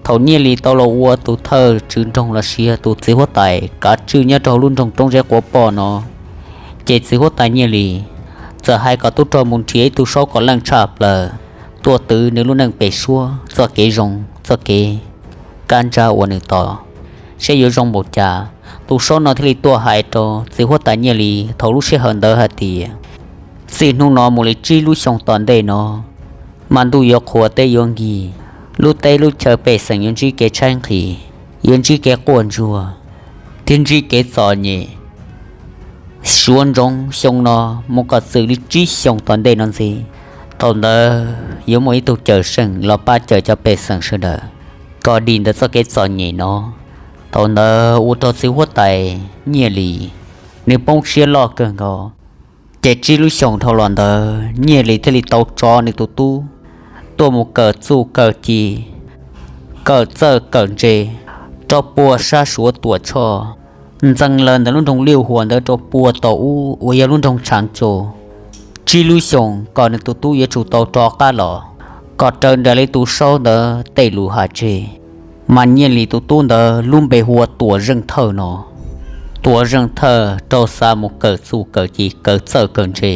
Thaum Nyiaj Lis tau los ua tus thawj tswv nroog los sis yog tus txiv huab tais kav tswj nyob rau lub nroog Roob Zeb Quav Poj no, ces txiv huab tais Nyiaj Lis txawm hais kom tub rog mus nrhiav ib tug saub kom leej tshaj plaws tuaj twv nws lub neej pem suab txoj kev zoo txoj kev kab ntsab uas nws tos, seb yuav zoo npaum cas. Tus saub no thiaj li tuaj hais rau txiv huab tais Nyiaj Lis thaum lub sij hawm ntawd hais tias, txij hnub no mus li tsib lub xyoo tom ntej no, mas ntuj yuav qhuav teb yuav nkig, lub teb lub chaw pej xeem yuav ntsib kev tshaib nqhis, yuav ntsib kev quaj ntsuag, thiab ntsib kev txom nyem suav ntsoov xyoo no mus kom txwm li tsib xyoo tom ntej no ntxiv. Thaum ntawd yuav muaj ib tug cawm seej los pab cawm cov pej xeem sawv daws kom dim ntawm txoj kev txom nyem no. Thaum ntawd ua rau txiv huab tais Nyiaj Lis nws poob siab loj kawg nkaus. Ces tsib lub xyoos dhau los ntawd Nyiaj Lis thiaj li tau tso nws tus tub tuaj mus kawm txuj kawm ci, kawm txawj kawm ntse rau puag sab Suav Tuam Tshoj, ntxeev lawm ntawm lub nroog Liuj Huas ntawd rau puag thaum ub uas yog lub nroog Tshaav Cau. Tsib lub xyoos kom nws tus tub yuav tsum tau rov qab los kom raws nraim li tus saub ntawd tej lus hais tseg. Mas Nyiaj Lis tus tub ntawd lub npe hu ua Tuam Zeej Thawj no. Tuam Zeej Thawj raug xa mus kawm txuj kawm ci kawm txawj kawm ntse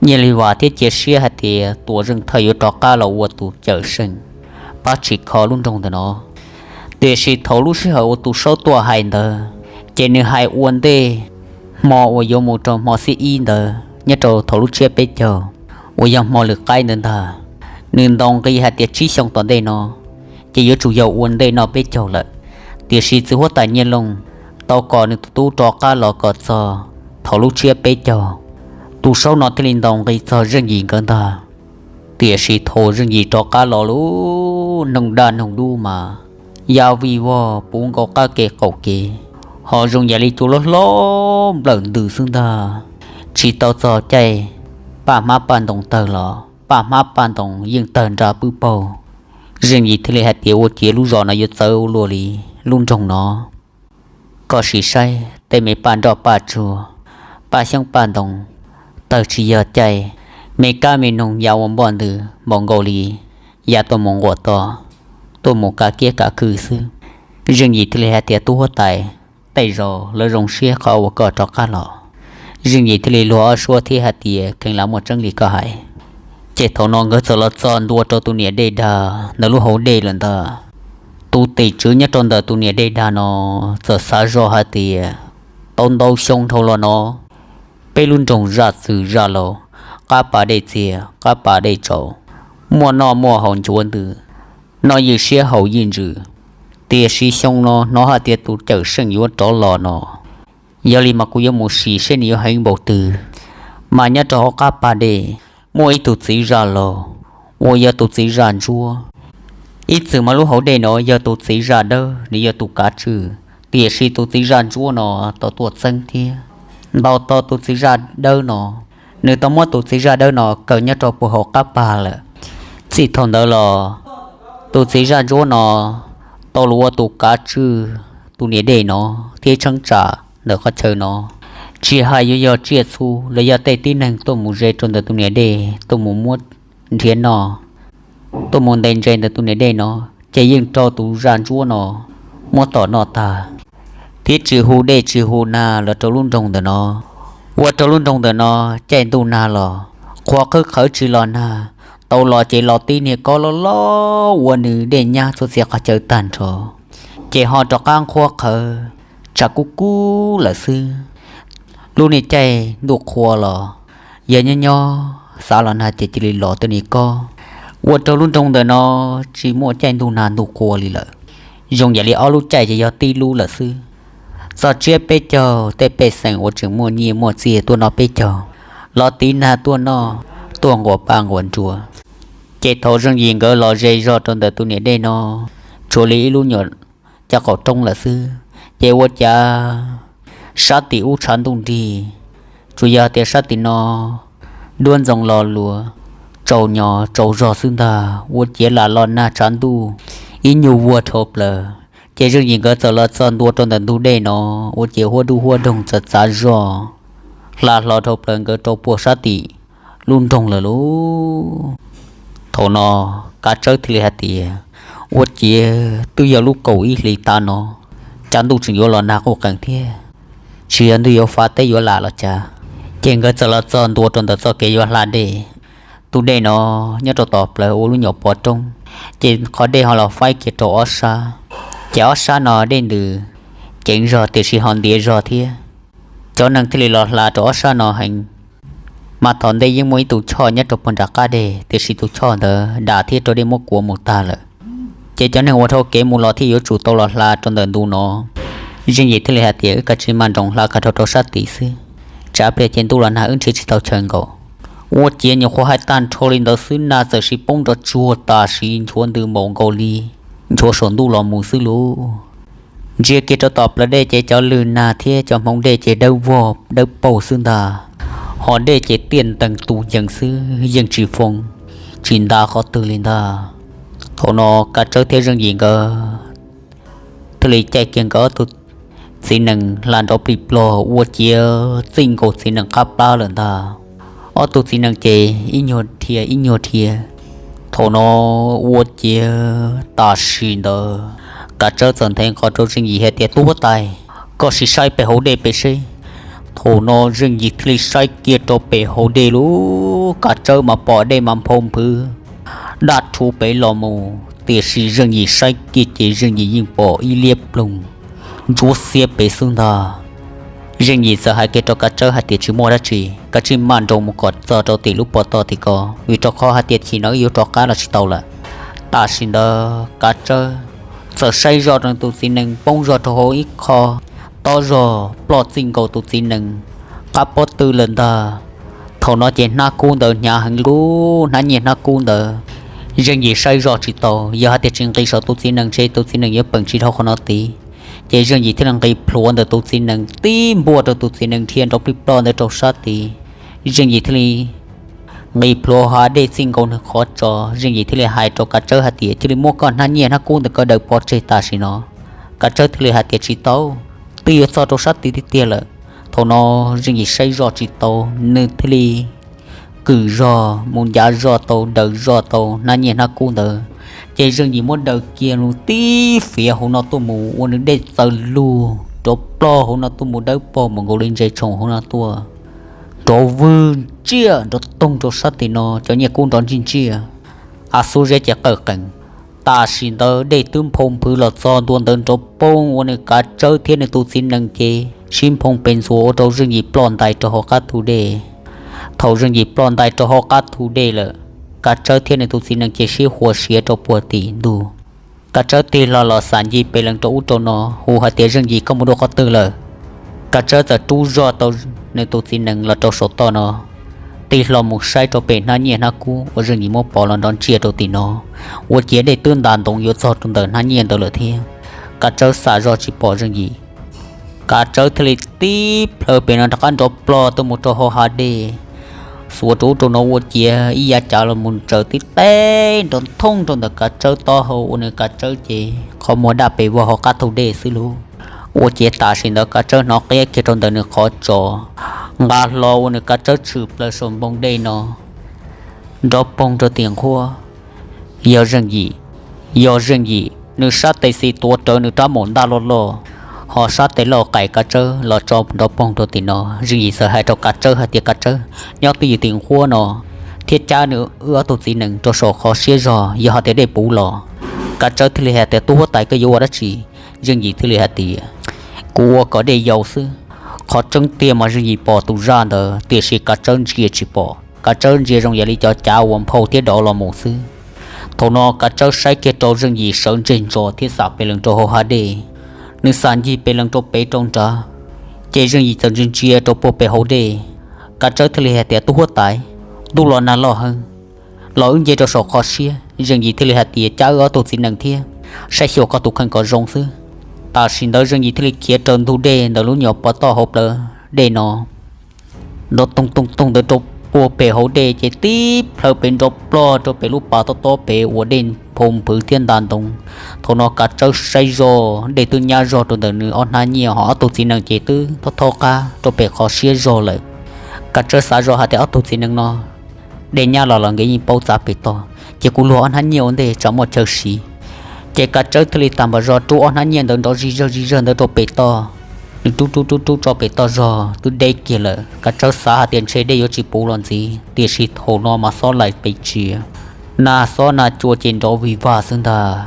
Nyiaj Lis Vas thiab cia siab hais tias Tuam Zeej Thawj yuav rov qab los ua tus cawm seej pab tsim kho lub nroog ntawm no. Tiam sis thaum lub sij hawm uas tus saub tuaj hais ntawd, ces nws hais ua ntej hmo uas yuav mus rau hmo xiab ib ntawd nyob rau thaum lub tsiab peb caug uas yog hmo lwm qaib ntawd ntag. Nws ntaus nqi hais tias tsib xyoo tom ntej no ces yuav tsum yog ua ntej no peb caug lawm. Tiam sis txiv huab tais Nyiaj Looj tau kom nws tus tub rov qab los kom txog thaum lub tsiab peb caug, tus saub no thiaj li ntaus nqi txog Zeej Yim nkawd ntag. Tiam sis thaum Zeej Yim rov qab los lub noog daj noog dub mas ya vij vog puv nkaus qab kev qaum kev, ho zoo yam li cua loj hlob nplawm ntws xwb ntag. Tsis tau txog caij paj hmab paj ntoos tawg los paj hmab paj ntoos yeej tawg nra pwb paug. Zeej Yim thiaj li hais tias ua ciav lub zos no yuav txawv ua luaj li lub nroog no. Koj sim saib tej me paj nroj paj tsuag, paj xyoob paj ntoos tawg tsis yog caij, me kab me noog ya ua npoj ntws npaum nkaus li ya tuaj mus nquam to, tuaj mus kav kiab kav khw xwb. Zeej Yim thiaj li hais tias tub huab tais, tej zaum lawv zoo siab qhov uas koj rov qab los. Zeej Yim thiaj li luag ob suab thiab hais tias kheev lam muaj tseeb li koj hais. Ces thaum no nkawd txawm los txog ntua rau tus niam dej dag ntawm lub hauv dej lawm ntag. Tus tim tswv nyob rau ntawm tus niam dej dag no txawm xav zoj hais tias tau ntau xyoo dhau los no peb lub nroog zaj txwg zaj laus, qab pas dej txias qab pas dej tsaus, muaj noj muaj haus nchuav ntws, noj ywj siab haus ywj ntsws. Tiam sis xyoo no hnov hais tias tus cawm seej yuav rov los no, yog li mas kuv yuav mus sim seb nws yuav heev npaum twg. Mas nyob rau hauv qab pas dej muaj ib tug txiv zaj laus uas yog tus txiv zaj ntsuab. Ib txwm mas lub hauv dej no yog tus txiv zaj dawb nws yog tus kav tswj, tiam sis tus txiv zaj ntsuab no tau tuaj txeeb thiab ntaus tau tus txiv zaj dawb no. Nws tau muab tus txiv zaj dawb no kaw nyob rau puag hauv qab pas lawm. Txij thaum ntawd los tus txiv zaj ntsuab no tau los ua tus kav tswj tus niam dej no thiab cheeb tsam ntawm qhov chaw no. Tsis hais yuav yog tsiaj txhu los yog tej tib neeg tuaj mus ze rau ntawm tus niam dej tuaj mus muab nrhiav noj, tuaj mus ntes ntses ntawm tus niam dej no, ces yeej raug tus zaj ntsuab no muab tom noj tag, thiab tsis hu dej tsis hu nag los rau lub nroog ntawm no. Ua rau lub nroog ntawm no caij ntuj nag los qhuav qhwv qhawv tsis los nag, tau los ces los tib niag kob loj loj ua nws dej nyab txhua txhia qhov chaw tag nrho, ces ho rov qab nqhuab qhawv tsam kub kub lawm xwb. Lub niag caij ntuj qhua los yog nyob nyob xav los nag ces cia li los tej niag kob. Ua rau lub nroog ntawm no tsis muaj caij ntuj nag ntuj qhua li lawm. Zoo yam li ob lub caij ces yog tib lub lawm xwb. Txog tsiab peb caug tej pej xeem uas tseem muaj nyiaj muaj txiaj tuaj noj peb caug, los tiv nag tuaj noj, tuaj nquas paj nquas nruas. Ces thaum Zeej Yim nkawd los ze zog rau ntawm tus niam dej no, tshuav li ib lub nyuam caj qaum roob lawm xwb, ces ua cas sab tim ub tshav ntuj nrig, tsuas yog tias sab tim no duab ntxoo lo luas, tsaus nyo tsaus zog xwb ntag, ua ciav lam los nag tshav ntuj ib nyuag vuag dhau plaws. Ces Zeej Yim nkawd txawm los txog ntua rau ntawm ntug dej no, ua ciav huab dub huab doog txawm txav zog hla hlo dhau plaws nkawd rau puag sab tim lub nroog lawm lauj. Thaum no Kav Tsawb thiaj li hais tias, ua ciav twb yog lub kaum ib hlis tas no, cas ntuj tseem yuav los nag quj qees thiab, tsis yog ntuj yuav fav teb yuav lam los cas. Ces nkawd txawm los txog ntua rau ntawm txoj kev yuav hla dej. Tus dej no nyob rau tom plawv ua lub nyuam pov roob, ces qhov dej ho los faib kiag rau ob sab. Ces ob sab no dej ntws ceev zog tiam sis ho ntiav zog thiab. Cov neeg thiaj li los hla rau ob sab no heev. Mas thaum ntej yeej muaj ib tug choj nyob rau puag nram qab deg, tiam sis tus choj ntawd dam thiab raug dej muab kuav mus tag lawm. Ces cov neeg uas dhau kev mus los thiaj yuav tsum tau los hla rau ntawm ntu no. Zeej Yim thiaj li hais tias, wb kav tsij maj nroos hla kav rau rau sab tid xwb, tsam pliag ces ntuj los nag wb nrhiav tsis tau chaw nkaum. Ua ciav nyuam qhuav hais tag nrho li ntawd xwb nag txawm siv poob nrov tsuag tam sim nchuav ntws npaum nkaus li nchuav saum ntuj los mus xwb lauj. Ntsia kiag rau tom plawv dej ces cov lwg nag thiab cov hmoov dej ces dawb vog dawb paug xwb ntag. Ho dej ces tiaj ntees tus yees xwb yeej tsis foo tsis nta qhov twg li ntag. Thaum no Kav Tsawb thiab Zeej Yim nkawd thiaj li caij kiag nkawd ob tug txiv nees hla nrov plig plog ua ciav txij nkaus txiv nees qab plab lawm ntag. Ob tug txiv nees ces ib nyuag dhia ib nyuag dhia. Thaum no ua ciav tam sim ntawd Kav Tsawb txawm nthe nqos rau Zeej Yim hais tias, tub huab tais, koj sim saib pem hauv dej pem seb. Thaum no Zeej Yim thiaj li saib kiag rau pem hauv dej lauj. Kav Tsawb mas pom dej mas nphau nphwv daj rhuv pem los mus, tiam sis Zeej Yim saib kiag ces Zeej Yim yeej pom ib liab ploog ntsuab xiab pem xwb ntag. Zeej Yim txawm hais kiag rau Kav Tsawb hais tias, tsis muaj dab tsi, kav tsij maj nroos mus kom txog rau tim lub pov toj tim ko, vim rau qhov hais tias chim no wb yuav rov qab los tsis tau lawm. Tam sim ntawd Kav Tsawb txawm saib zoj rau tus txiv nees poob zog rau hauv ib qho tob zog ploj txij nkaus tus txiv nees qab pob tw lawm ntag. Thaum no ces hnab kub ntawd hnyav heev, lub hnab nyiaj hnab kub ntawd Zeej Yim saib zoj tsis tau, yog hais tias tsis nqis saum tus txiv nees ces tus txiv nees yuav peem tsis dhau qhov no tid. Ces Zeej Yim thiaj li nqis plhuav ntawm tus txiv nees tib npuaj rau tus txiv nees dhia nrov plig ploj ntawd rau sab tid. Zeej Yim thiaj li nqis plhuav hav dej txij nkaus nws qhov tsos, Zeej Yim thiaj li hais rau Kav Tsawb hais tias, cia li muab koj hnab nyiaj hnab kub ntawm koj daws pov tseg tam sim no. Kav Tsawb thiaj li hais tias, tsis tau, twb yuav txog rau sab tid tiag tiag lawm. Thaum no Zeej Yim saib zoj tsis tau, nws thiaj li kwm zog mus ncav zoj tau, daws zoj tau hnab nyiaj hnab kub ntawd. Ces Zeej Yim muab daws kiag lug tib fiav hauv no tuaj mus ua nws dej txaws lug nrov plog hauv no tuaj mus dawb paug mus nkaus li ntses tshoom hauv no tuaj, nrov vwg ntsiaj nrov toog rau sab tim no, cov nyiaj kub nrov ntsij ntsiaj, av xub zeb ces qawj qees. Tam sim ntawd dej twb nphau nphwv los txog ntua ntawd nrov poog ua nws Kav Tsawb thiab nws tus txiv nees ces sib nphoo pes ntxuas ua rau Zeej Yim ploj ntais rau hauv qab thu dej. Thaum Zeej Yim ploj ntais rau hauv qab thu dej lawm, Kav Tsawb thiab nws tus txiv nees ces sib huas siav rau puag tim ntug. Kav Tsawb tig hlo los xam ncig pes lees rau ub rau no hu hais tias, Zeej Yim, koj mus dua qhov twg lawm? Kav Tsawb txawm rub zog tau nws tus txiv nees los rau saum toj no, tig hlo mus saib rau pem hnab nyiaj hnab kub uas Zeej Yim muab pov los nrov ntsiaj rau tim no, ua ciav dej twb ntas ntoos yuav txog rau ntawm hnab nyiaj ntawd lawm thiab. Kav Tsawb xam zog tsis pom Zeej Yim, Kav Tsawb thiaj li tib plhaw pem no rov qab nrov plog tuaj mus rau hauv hav dej, xuas rau ub rau no ua ciav ib yav cav los mus tsaws tib teg nrov thooj rau ntawm Kav Tsawb taub hau ua nws Kav Tsawb ces qhov muag daj pes vog hauv qab thu dej xwb lauj. Ua ciav tam sim ntawd Kav Tsawb hnov qia kiag rau ntawm nws qhov tsos, nqa hlo ua nws Kav Tsawb tshwm plaws saum npoo dej no, nrov poog rau tim nqhuab. Yog Zeej Yim, yog Zeej Yim, nws sab tes xis tuav rawv nws rab maum ntaj loj loj, ho sab tes laug qais Kav Tsawb los tso nrov poog rau tim no. Zeej Yim txawm hais rau Kav Tsawb hais tias, Kav Tsawb, nyob twj ywm tim nqhuab no thiab cab nws wb ob tug txiv nees rau saum qhov siab zog, yog hais tias dej puv los. Kav Tsawb thiaj li hais tias, tub huab tais, koj yuav ua dab tsi? Zeej Yim thiaj li hais tias, kuv ua kom dej yau xwb. Qhov tseeb tiag mas Zeej Yim pom tus zaj ntawd tiam sis Kav Tsawb ntsia tsis pom, Kav Tsawb ntsia zoo yam li cov cav uas nphau thiab dov los mus xwb. Thaum no Kav Tsawb saib kiag rau Zeej Yim sawv ntseg ntsos thiab xam pes lees rau hauv hav dej. Nws xam ncig pes lees rau pem rau nrad, ces Zeej Yim txawm ntsia ntsia rau puag pem hauv dej. Kav Tsawb thiaj li hais tias, tub huab tais, ntuj los nag loj heev, los wb nce rau saum qhov siab. Zeej Yim thiaj li hais tias, cab wb ob tug txiv nees thiab saib xyuas koj tus kheej kom zoo xwb. Tam sim ntawd Zeej Yim thiaj li khiav raws ntug dej ntawm lub nyuam pov toj hauv plawv dej no, nrov toog toog toog ntawd rau puag pem hauv dej ces tib plhaw pem nrov plog rau pem lub pas tob tob pem uas dej nphau nphwv thiab ntas ntoos. Thaum no Kav Tsawb saib zog dej twb nyab zog rau ntawm nws ob hnab nyiaj, ho ob tug txiv nees ces twb thob thob qab rau pem qhov siab zog lawm. Kav Tsawb xav zog hais tias, ob tug txiv nees no dej nyab los los nkawd yeej paub txav pem toj, ces kuv luag ob hnab nyiaj ua ntej tsam muaj chaw siv. Ces Kav Tsawb thiaj li tag npam zog rub ob hnab nyiaj ntawd nrov zig zawg zig zawg ntawd rau pem toj. Nws rub rub rub rub tso pem toj zog twb deb kiag lawm. Kav Tsawb xav hais tias ntshe dej yuav tsis puv los ntxiv, tiam sis thaum no mas xob laim pes tsia, nag xob nag cua ces nrov vig vag xwb ntag.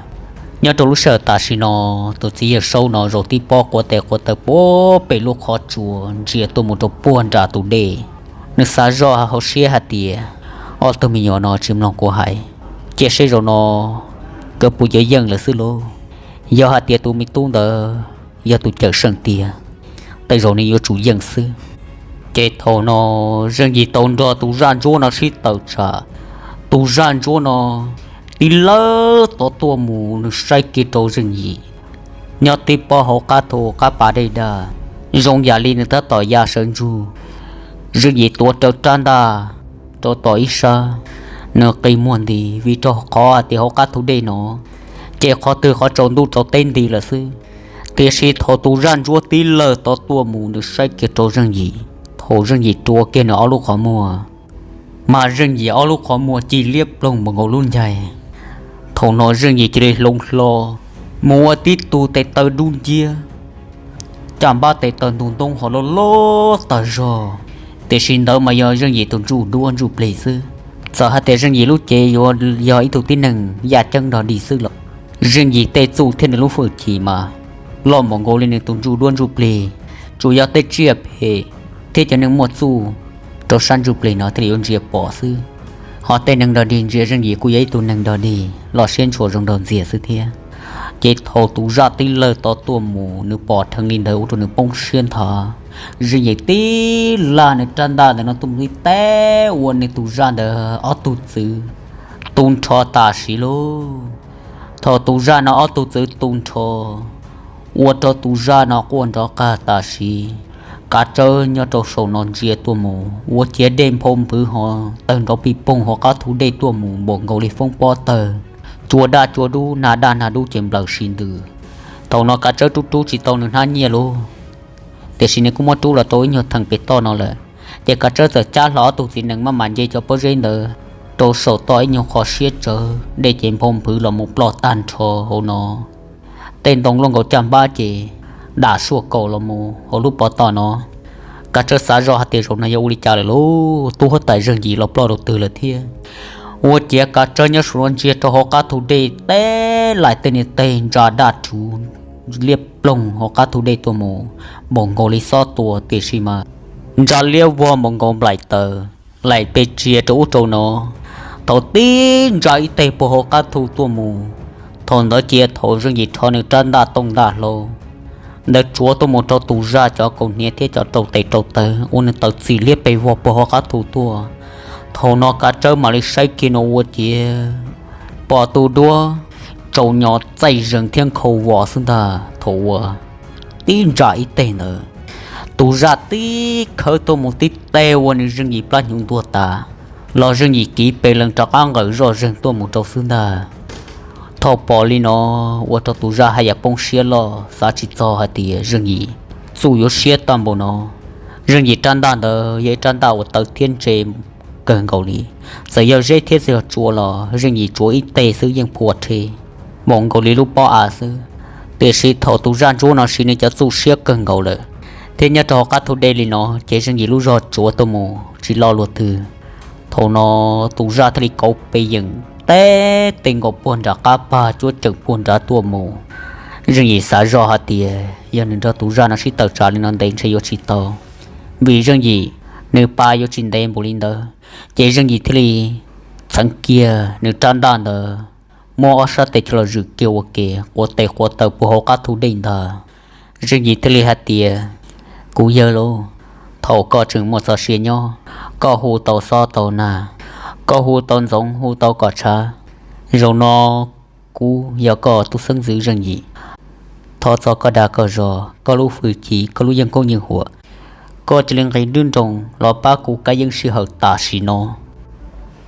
Nyob rau lub sij hawm tam sim no, tus txiv yawg Saub no zaum tib pob quav tes quav taw puag pem lub qhov tsua ntsia tuaj mus rau puag nram tus dej. Nws xav zoj hauv siab hais tias, ob tug me nyuam no tsis mloog kuv hais, cia seb zaum no nkawd puas yuav yeej lawm xwb lauj. Yog hais tias tus me tub ntawd yog tus cawm seej tiag, tej zaum nws yuav tsum yeej xwb. Ces thaum no Zeej Yim tau nrog tus zaj ntsuab no sib tawm tsam, tus zaj ntsuab no tib lawv tod tuaj mus nws saib kiag rau Zeej Yim nyob tib pob hauv qab thu qab pas dej dag, zoo yam li nws tab tom ya sawv ntsug. Zeej Yim tuav rawv rab ntaj rau tom ib sab, nws qi muag nti vim rau qhov hais tias hauv qab thu dej no ces qhov twg qhov tsaus ntuj tsaus teb nti lawm xwb. Tiam sis thaum tus zaj ntsuab tib lawv tod tuaj mus nws saib kiag rau Zeej Yim, thaum Zeej Yim rua kiag nws ob lub qhov muag, mas Zeej Yim ob lub qhov muag ci liab ploog npaum nkaus lub ncaig. Thaum no Zeej Yim cia li hloov hlo mus ua tib tug tes taw dub nciab, caj npab tes taw ntug ntoo ho loj loj tag zog, Tiam sis ntawd mas yog Zeej Yim tus ntsuj duab ntsuj plig xwb. Txawm hais tias Zeej Yim lub cev yuav yog ib tug tib neeg yaj ceeb dog dig xwb los, Zeej Yim tej txuj thiab nws lub hwj chim mas loj npaum nkaus li nws tus ntsuj duab ntsuj plig. Tsuas yog tej tsiaj phem thiab cov neeg muaj txuj rau sab ntsuj plig no thiaj li yuav ntsia pom xwb. Ho tej neeg dog dig ntsia Zeej Yim kuj yog ib tug neeg dog dig loj siab ntshua zoo nraug ntxiag xwb thiab. Ces thaum tus zaj tib lawg tod tuaj mus, nws pom dheev li ntawd ua rau nws poob siab nthav. Zeej Yim tib laj nws rab ntaj ntawm no tuaj mus tib teb ua nws tus zaj ntawd ob tug txwv tu nrho tam sim lauj. Thaum tus zaj no ob tug txwv tu nrho, ua rau tus zaj no quaj nrov qag tam sim. Kav Tsawb nyob rau saum no ntsia tuaj mus ua ciav dej nphau nphwv ho tawg nrov pij poog hauv qab thu dej tuaj mus npaum nkaus li foob pob tawg, cua daj cua dub, nag daj nag dub ces nplawm si ntws. Thaum no Kav Tsawb rub rub tsis tau nws hnab nyiaj lauj, tiam sis nws kuj muab rub los rau ib nyuag theem pem toj no lawm. Ces Kav Tsawb txawm cab hlo ob tug txiv nees maj mam nce cov pob zeb ntawd rau saum toj ib nyuag qhov siab tsawv, dej ces nphau nphwv los mus ploj tag nrho hauv no. Tej ntoo luaj nkaus caj npab ces dam suaj kaum los mus hauv lub pov toj no. Kav Tsawb xav zoj hais tias zaum no yog ua li cas lawm lauj, tub huab tais Zeej Yim los ploj rau twg lawm thiab. Ua ciav Kav Tsawb nyob saum no ntsia rau hauv qab thu dej teb laim tej niag teg ntsa daj rhuv liab ploog hauv qab thu dej tuaj mus npaum nkaus li xob tua, tiam sis mas ntsa liab vog npaum nkaus nplaim taws, laim pes tsiav rau ub rau no. Thaum tib ntsa ib teg puag hauv qab thu tuaj mus, thaum ntawd cia thaum Zeej Yim rho nws rab ntaj tooj ntaj hlau ntawd tsuav tuaj mus rau tus zaj cov kaus hniav thiab cov rau tes rau taw ua nws tawm txim liab pes vog puag hauv qab thu tuaj. Thaum no Kav Tsawb mam li saib kiag no ua ciav pom tus duab tsaus nyo txaij zees thiab nkhaus vos xwb ntag. Thaum uas tib ntsa ib teg ntawd, tus zaj tib khawb tuaj mus tib teg ua nws Zeej Yim plab hnyuv ntuag tas, los Zeej Yim kiv pes lees rov qab nqawm zoj zeeg tuaj mus rau xwb ntag. Thaum pom li no, ua rau tus zaj haj yam poob siab loj, xav tsis txog hais tias Zeej Yim txuj yuav siab tag npaum no. Zeej Yim rab ntaj ntawd yog ib rab ntaj uas tawv thiab ntse kawg nkaus li, txawm yog zeb thiab txawm yog tsua los Zeej Yim tsuav ib teg xwb yeej phua rhe npaum nkaus li lub pob av xwb. Tiam sis thaum tus zaj ntsuab no siv nws cov txuj siab kawg nkaus lawm, thiab nyob rau hauv qab thu dej li no ces Zeej Yim lub zog tsuav tuaj mus tsis lo luag twg. Thaum no tus zaj thiaj li kauv pes yeem teb tej nkaus puag nram qab pag cuab ceem puag nrad tuaj mus. Zeej Yim xav zoj hais tias yog nws nrog tus zaj no sib tawm tsam li no ntev ntshe yuav tsis tau, vim Zeej Yim nws pa yuav tsis ntev npaum li ntawd. Ces Zeej Yim thiaj li txheev kiag nws rab ntaj ntawd, muab ob sab tes coj los zwm kiag ua ke quav tes quav taw puag hauv qab thu dej ntag. Zeej Yim thiaj li hais tias, kuv yawg lauj, thaum koj tseem muaj txoj sia nyob, koj hu tau xob tau nag, koj hu tau ntxoov hu tau kom tshav. Zaum no kuv yog koj tub xeeb ntxwv Zeej Yim, thov txog koj dag koj zog, koj lub hwj chim, koj lub yeeb koob yeeb huam, koj cia li nqis nruab nroos los pab kuv kab yeeb sij hawm tam sim no.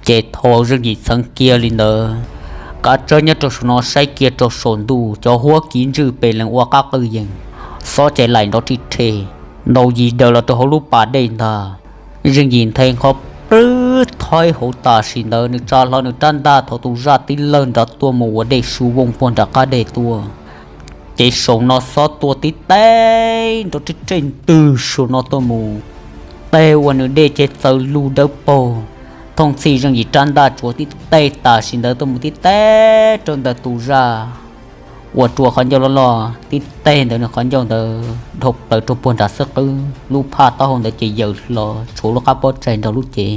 Ces thaum Zeej Yim txheev kiag li ntawd, Kav Tsawb nyob rau saum no saib kiag rau saum ntuj cov huab kiv ntswj pes lees ua qab qwj yees, xob ces laim nrov rij rhe ntaus yis daws los rau hauv lub pas dej ntag. Zeej Yim nthe nqho plwb thoib hauv tam sim ntawd nws tsa hlo nws rab ntaj thaum tus zaj tib lawg nrad tuaj mus ua dej su vooj puag nram qab dej tuaj. Ces saum no xob tua tib teg nrov rij rhe ntws saum no tuaj mus, teg ua nws dej ces txawv lug dawb paug. Thooj txhij Zeej Yim rab ntaj tsuav tib teg tam sim ntawd tuaj mus tib teg rau ntawm tus zaj uas rua qhov ncauj loj loj tib teg ntawd, nws qhov ncauj ntawd dhau plaws rau puag nram xwb qwb, lub phaj taub hau ntawd ces yaws hlo tshuav lub qab pob tsaig nrog lub cev.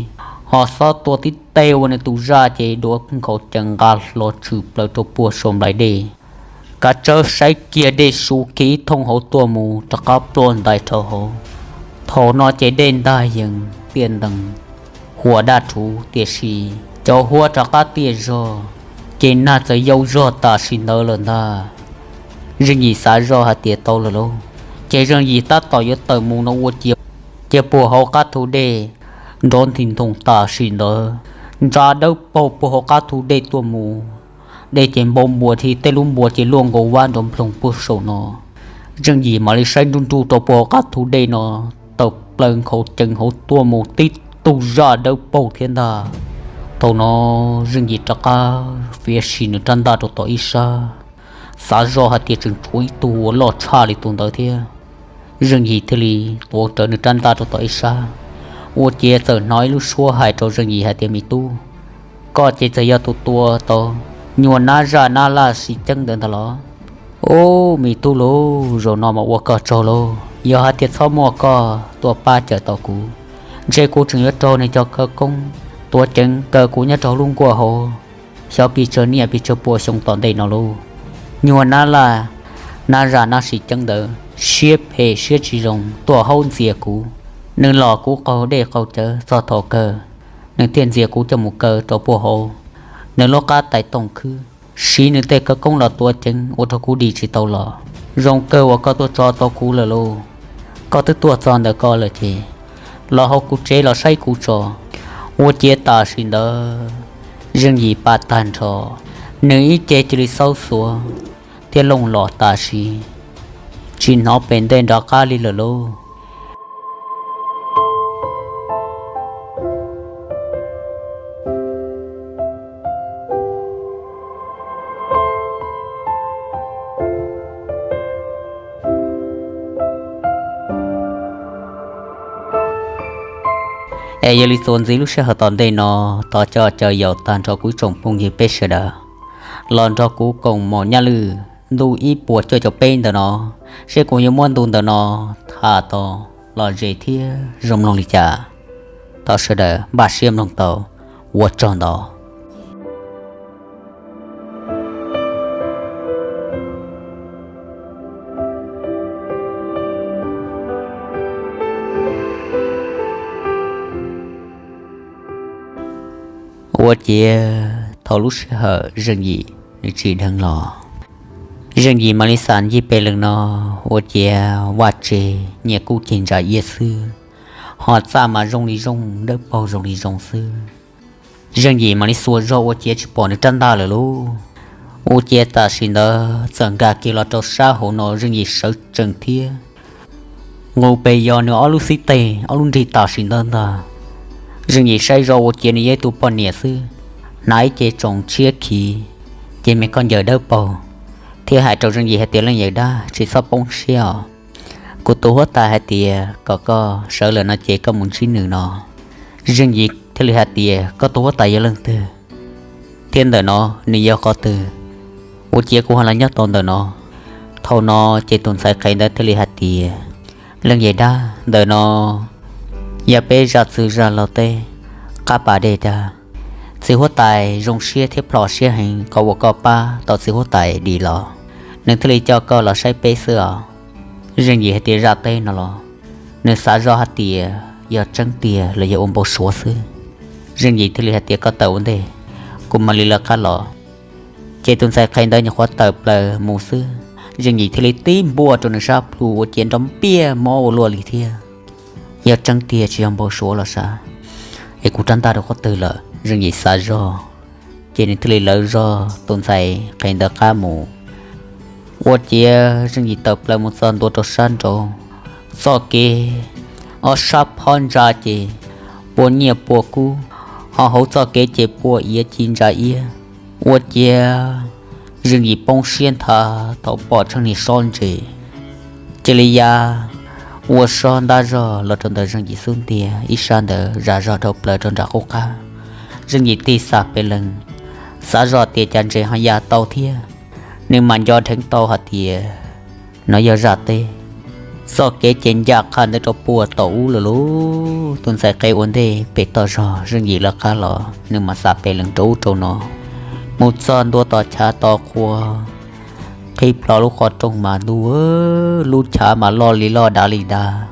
Ho xob tua tib teg ua nws tus zaj ces duav nkhaus cees nqa hlo tshwm plaws rau puag saum nplaim dej. Kav Tsawb saib kiag dej su kiag ib thooj hauv tuaj mus rov qab plua ntais rau hauv. Thaum no ces dej ntag yees tiaj ntees, huam daj rhuv, tiam sis cov huab rov qab tiaj zog, ces nag txawm yau zog tam sim ntawd lawm ntag. Zeej Yim xav zoj hais tias tau lawm lauj, ces Zeej Yim tab tom yuav tawm mus no ua ciav, cia puag hauv qab thu dej nrov nthi nthoos tam sim ntawd, ntsa dawb paug puag hauv qab thu dej tuaj mus. Dej ces npau npua thi, tej lub npua ces luaj nkaus vab nrov nploog puag saum no. Zeej Yim mam li saib nruj nruj rau puag hauv qab thu dej no, tawm plaws nkhaus cees hauv tuaj mus tib tug zaj dawb paug thiab ntag. Thaum no Zeej Yim rov qab fiav sim nws rab ntaj rau tom ib sab, xav zoj hais tias tseem tshuav ib tug uas loj tshaj li tus ntawd thiab. Zeej Yim thiaj li tuav rawv nws rab ntaj rau tom ib sab, Ua Ciav txawm hnov ib lub suab hais rau Zeej Yim hais tias, Me tub, koj ces txawm yog tus tua tau nyuag nab zaj nab laj sib ceeb ntawd ntag los? Ub, me tub lauj, zaum no mas ua koj tsaug lauj. Yog hais tias txhob muaj koj tuaj pab cawm tau kuv, ntshe kuv tseem yuav raug nws cov khawv koob tuav ceev kaw kuv nyob rau lub nkuaj hauv xyov pes tsawg niaj pes tsawg pua xyoo tom ntej no lauj. Nyuag nab laj, nab zaj nab sib ceeb ntawd siab phem siab tsis zoo tuaj haub ntxias kuv. Nws los kuv qaug dej qaug cawv txog thaum kawg, nws thiaj ntxias kuv coj mus kaw rau puag hauv nws lub qab tais tooj khwb, siv nws tej khawv koob los tuav ceev ua rau kuv dim tsis tau los. Zoo kawg uas koj tuaj tso tau kuv lawm lauj. Koj twb tuaj txog ntawm ko lawm ces los hauv kuv tsev los saib kuv tso. Ua Ciav tam sim ntawd Zeej Yim pam tag nrho, nws ib ce cia li xaub xuav thiab looj los tam sim, tsis hnov pem ntej nrov qab li lawm lauj. Es yog li txuas ntxiv lub sij hawm tom ntej no, thov coj caw yaum tag nrho kuv ib tsoom phooj ywg peb sawv daws los nrog kuv koom mom Nyaj Lwj ntu ib puas cuaj caum peb ntawm no, seb kuv yuav muab ntu ntawm no tham tau lom zem thiab zoo mloog li cas. Thov sawv daws npaj siab mloog tau, ua tsaug ntau. Ua Ciav thaum lub sij hawm Zeej Yim nws tsim dheev los, Zeej Yim mam li xam ncig pes lees no, Ua Ciav vaj tse nyiaj kub ceg ntsa iab xwb, ho txaj mas zoo li zoo, dawb paug zoo li zoo xwb. Zeej Yim mam li xuas zog, Ua Ciav tsis pom nws rab ntaj lawm lauj. Ua Ciav tam sim ntawd txawm nkag kiag los rau sab hauv no, Zeej Yim sawv tsees thiab nqus pes yos nws ob lub xib teg ob lub nrig tam sim ntawd ntag. Zeej Yim saib zog Ua Ciav nws yog ib tug poj niam xwb, hnav ib ce tsoos tshiab khiv, ces me koj ncaws dawb paug, thiab hais rau Zeej Yim hais tias, Leej yawm dab, tsis txhob poob siab os. Kuv tus huab tais hais tias kom koj sawv lawm no ces koj mus ntsib nws no. Zeej Yim thiaj li hais tias, Koj tus huab tais yog leej twg? Thiab ntawm no nws yog qhov twg? Ua ciav kuv ho los nyob tau ntawm no. Thaum no ces tus ntxhais qhev ntawd thiaj li hais tias, Leej yawm dab, ntawm no yog peb zaj txwg zaj laug teb qab pas dej dag. Txiv huab tais zoo siab thiab plhom siab heev qhov uas koj pab tau txiv huab tais dim los, nws thiaj li coj koj los saib peb xwb os. Zeej Yim hais tias, Zaj teb no los? Nws xav zoj hais tias yog tseeb tiag los yog ua npau suav xwb. Zeej Yim thiaj li hais tias, Koj tawm ua ntej, kuv mam li lawv qab los. Ces tus ntxhais qhev ntawd nyuam qhuav tawm plaws mus xwb, Zeej Yim thiaj li tib npuaj rau nws sab plhu ua ciav nrov npiaj mob ua luaj li thiab. Yog tseeb tiag tsis yog npau suav los sav, es kuv rab ntaj rau qhov twg lawm? Zeej Yim xav zoj, ces nws thiaj li lawv zog tus ntxhais qhev ntawd qab mus. Ua ciav Zeej Yim tawm plaws mus txog ntua rau sab nraud, txoj kev ob sab phob ntsa ces pua nyiaj pua kub, ho hauv txoj kev ces pua iav ci ntsa iab. Ua ciav Zeej Yim poob siab nthav thaum pom tsheej niag sob ntses cia li ya ua sob ntab zog los rau ntawm Zeej Yim xub ntiag, ib sab ntawd zam zog dhau plaws rau nram qub qab. Zeej Yim tig xam pes lees, xav zoj tias cas ntses ho ya tau thiab. Nws mam nco dheev tau hais tias no yog zaj teb. Txoj kev ces ncaj qha ntawd rau puag tom ub lawm lauj. Tus ntxhais qhev ua ntej pem toj zog, Zeej Yim lawv qab los, nws mam xam pes lees rau ub rau no, mus txog ntua tom chav tos qhua, qhib plho lub qhov rooj mas ntuj, lub chav mas loj li loj dav li dav,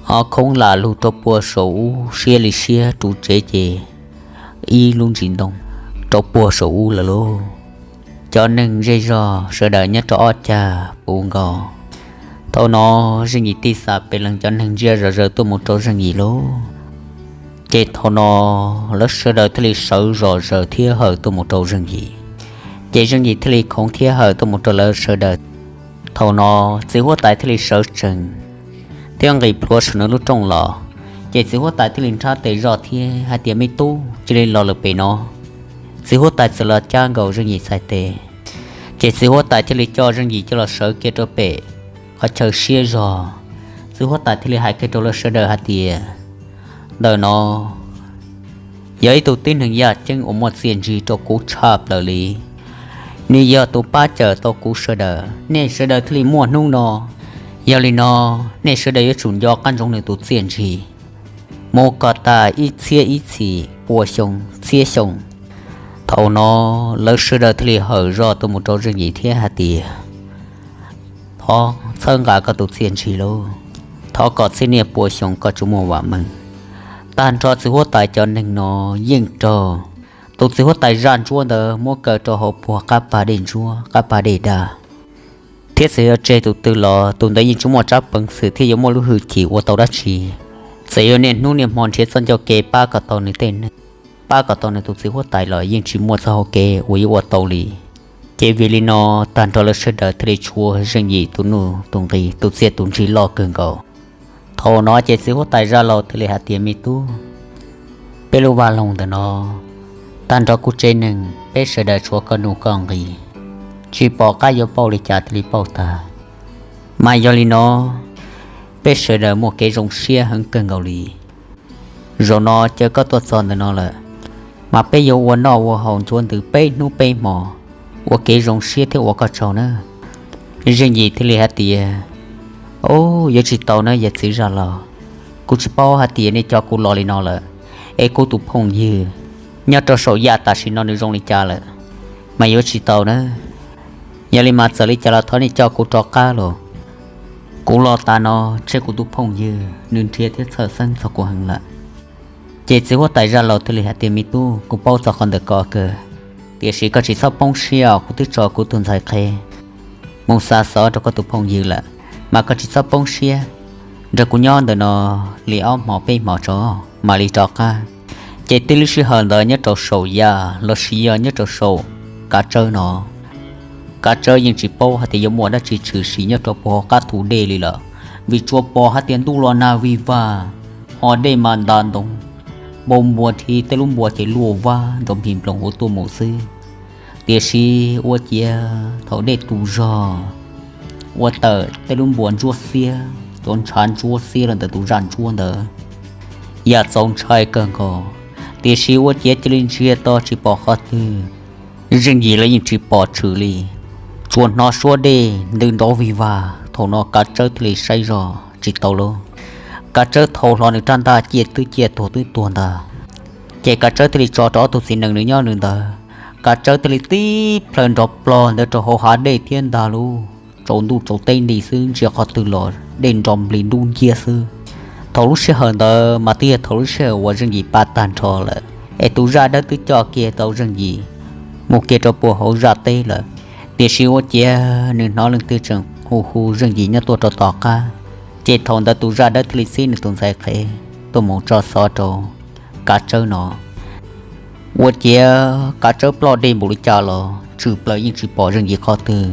ho khoob lam lug rau puag saum ub siab li siab, ruv tsev ces ib lub ntsis ntoo rau puag saum ub lawm lauj. Cov neeg zej zog sawv daws nyob rau ob cag puv nkaus. Thaum no Zeej Yim tig xam pes lees, cov neeg ntsia zom zaws tuaj mus rau Zeej Yim lauj. Ces thaum no lawv sawv daws thiaj li sawv zom zaws thiab hawm tuaj mus rau Zeej Yim. Ces Zeej Yim thiaj li khoov thiab hawm tuaj mus rau lawv sawv daws. Thaum no txiv huab tais thiaj li sawv tsees thiab nqis plhuav saum nws lub rooj los. Ces txiv huab tais thiaj li nrhab tes zoj thiab hais tias, Me tub, cia li los lawm pem no. Txiv huab tais txawm los cab nkaus Zeej Yim txhais tes, ces txiv huab tais thiaj li coj Zeej Yim coj los sawv kiag rau pem qhov chaw siab zog. Txiv huab tais thiaj li hais kiag rau lawv sawv daws hais tias, Ntawm no yog ib tug tib neeg yaj ceeb uas muaj txiaj ntsig rau kuv tshaj plaws li. Nws yog tus pab cawm tau kuv sawv daws, nej sawv daws thiaj li muaj hnub no. Yog li no, nej sawv daws yuav tsum nco qab ntsoov nws tus txiaj ntsig mus kom tas ib txhiab ib txhis, pua xyoo, txhiab xyoo. Thaum no lawv sawv daws thiaj li hawm zog tuaj mus rau Zeej Yim thiab hais tias, thov txhawb nqa koj tus txiaj ntsig lauj, thov kom txhiab niaj pua xyoo koj tsuas muaj vam meej. Tag nrho txiv huab tais cov neeg no yeej raug tus txiv huab tais zaj ntsuab ntawd muab kaw rau hauv puag qab pas dej ntsuab, qab pas dej dag. Thiab txawm yog tseg tus twg los tus ntawd yeej tsis muaj tsab peev xwm thiab yuav muaj lub hwj chim ua tau dab tsi. Txawm yog niaj hnub niaj hmo nrhiav txoj ncauj kev pab kom tau nws tej neeg, pab kom tau nws tus txiv huab tais los yeej tsis muaj txoj hau kev uas yuav ua tau li. Ces vim li no, tag nrho lawv sawv daws thiaj li tshuav Zeej Yim tus nuj tus nqis, tus txiaj tus ntsig loj kawg nkaus. Thaum no ces txiv huab tais zaj laus thiaj li hais tias, me tub, peb lub vaj loog ntawm no, tag nrho kuv tsev neeg peb sawv daws tshuav koj nuj koj nqis, tsis pom qab yuav pauj li cas thiaj li pauj tag. Mas yog li no, peb sawv daws muaj kev zoo siab heev kawg nkaus li. Zaum no ces koj tuaj txog ntawm no lawm, mas peb yuav ua noj ua haus ntsuav ntws peb hnub peb hmo, ua kev zoo siab thiab ua koj tsaug nawb. Zeej Yim thiaj li hais tias, o, yuav tsis tau nawb yawm txiv zaj laus, kuv tsis paub hais tias nej coj kuv los li no lawm, es kuv tus phooj ywg nyob rau saum yaj tam sim no nws zoo li cas lawm, mas yuav tsis tau nawb. Yog li mas txawm li cas los thov nej coj kuv rov qab los. Kuv los tas no, tseg kuv tus phooj ywg nws nrhiav thiab txhawj xeeb txog kuv heev lawm. Ces txiv huab tais zaj laus thiaj li hais tias, me tub, kuv paub txog qhov ntawm ko kawg, tiam sis koj tsis txhob poob siab os, kuv twb tso kuv tus ntxhais qhev mus xa xov rau koj tus phooj ywg lawm, mas koj tsis txhob poob siab, nrog kuv nyob ntawm no li ob hmo peb hmo tso, mam li rov qab. Ces tib lub sij hawm ntawd nyob rau saum yaj los sis yog nyob rau saum Kav Tsawb no, Kav Tsawb yeej tsis paub hais tias yuav muaj dab tsi tshwm sim nyob rau puag hauv qab thu dej li lawm, vim tsuas pom hais tias ntuj los nag vig vag, ho dej mas nta ntoo, npau npua thiab tej lub npua ces luaj vag nrov nplig nploog huv tuaj mus xwb. Tiam sis ua ciav thaum dej tu zog, ua tawm tej lub npua ntsuab xiab, cov ntshav ntsuab xiab los ntawm tus zaj ntsuab ntawd yam txaus ntshai kawg nkaus. Tiam sis ua ciav cia li ntsiag to tsis pom qhov twg, Zeej Yim los yeej tsis pom tshwm li, tsuas hnov suab dej ntws nrov vig vag. Thaum no Kav Tsawb thiaj li saib zog tsis tau lauj. Kav Tsawb thau hlo nws rab ntaj ciaj twb ciaj tuag twb tuag ntag. Ces Kav Tsawb thiaj li tso rau ob tug txiv nees nws nyob nws ntawd, Kav Tsawb thiaj li tib plhaw nrov plog ntawd rau hauv hav dej thiab ntag lauj. Tsaus ntuj tsaus teb nti xwb, ntsia qhov twg los dej nrov nplig dub nciab xwb. Thaum lub sij hawm ntawd mas twb yog thaum lub sij hawm uas Zeej Yim pab tag nrho lawm, es tus zaj dawb twb coj kiag tau Zeej Yim mus kiag rau puag hauv zaj teb lawm. Tiam sis ua ciav nws hnov leej twg tseem hu hu Zeej Yim nyob tuaj rau tom qab. Ces thaum ntawd tus zaj dawb thiaj li txib nws tus ntxhais qhev tuaj mus tso xov rau Kav Tsawb no. Ua ciav Kav Tsawb ploj dej npaum li cas los tshwm plaws yeej tsis pom Zeej Yim qhov twg.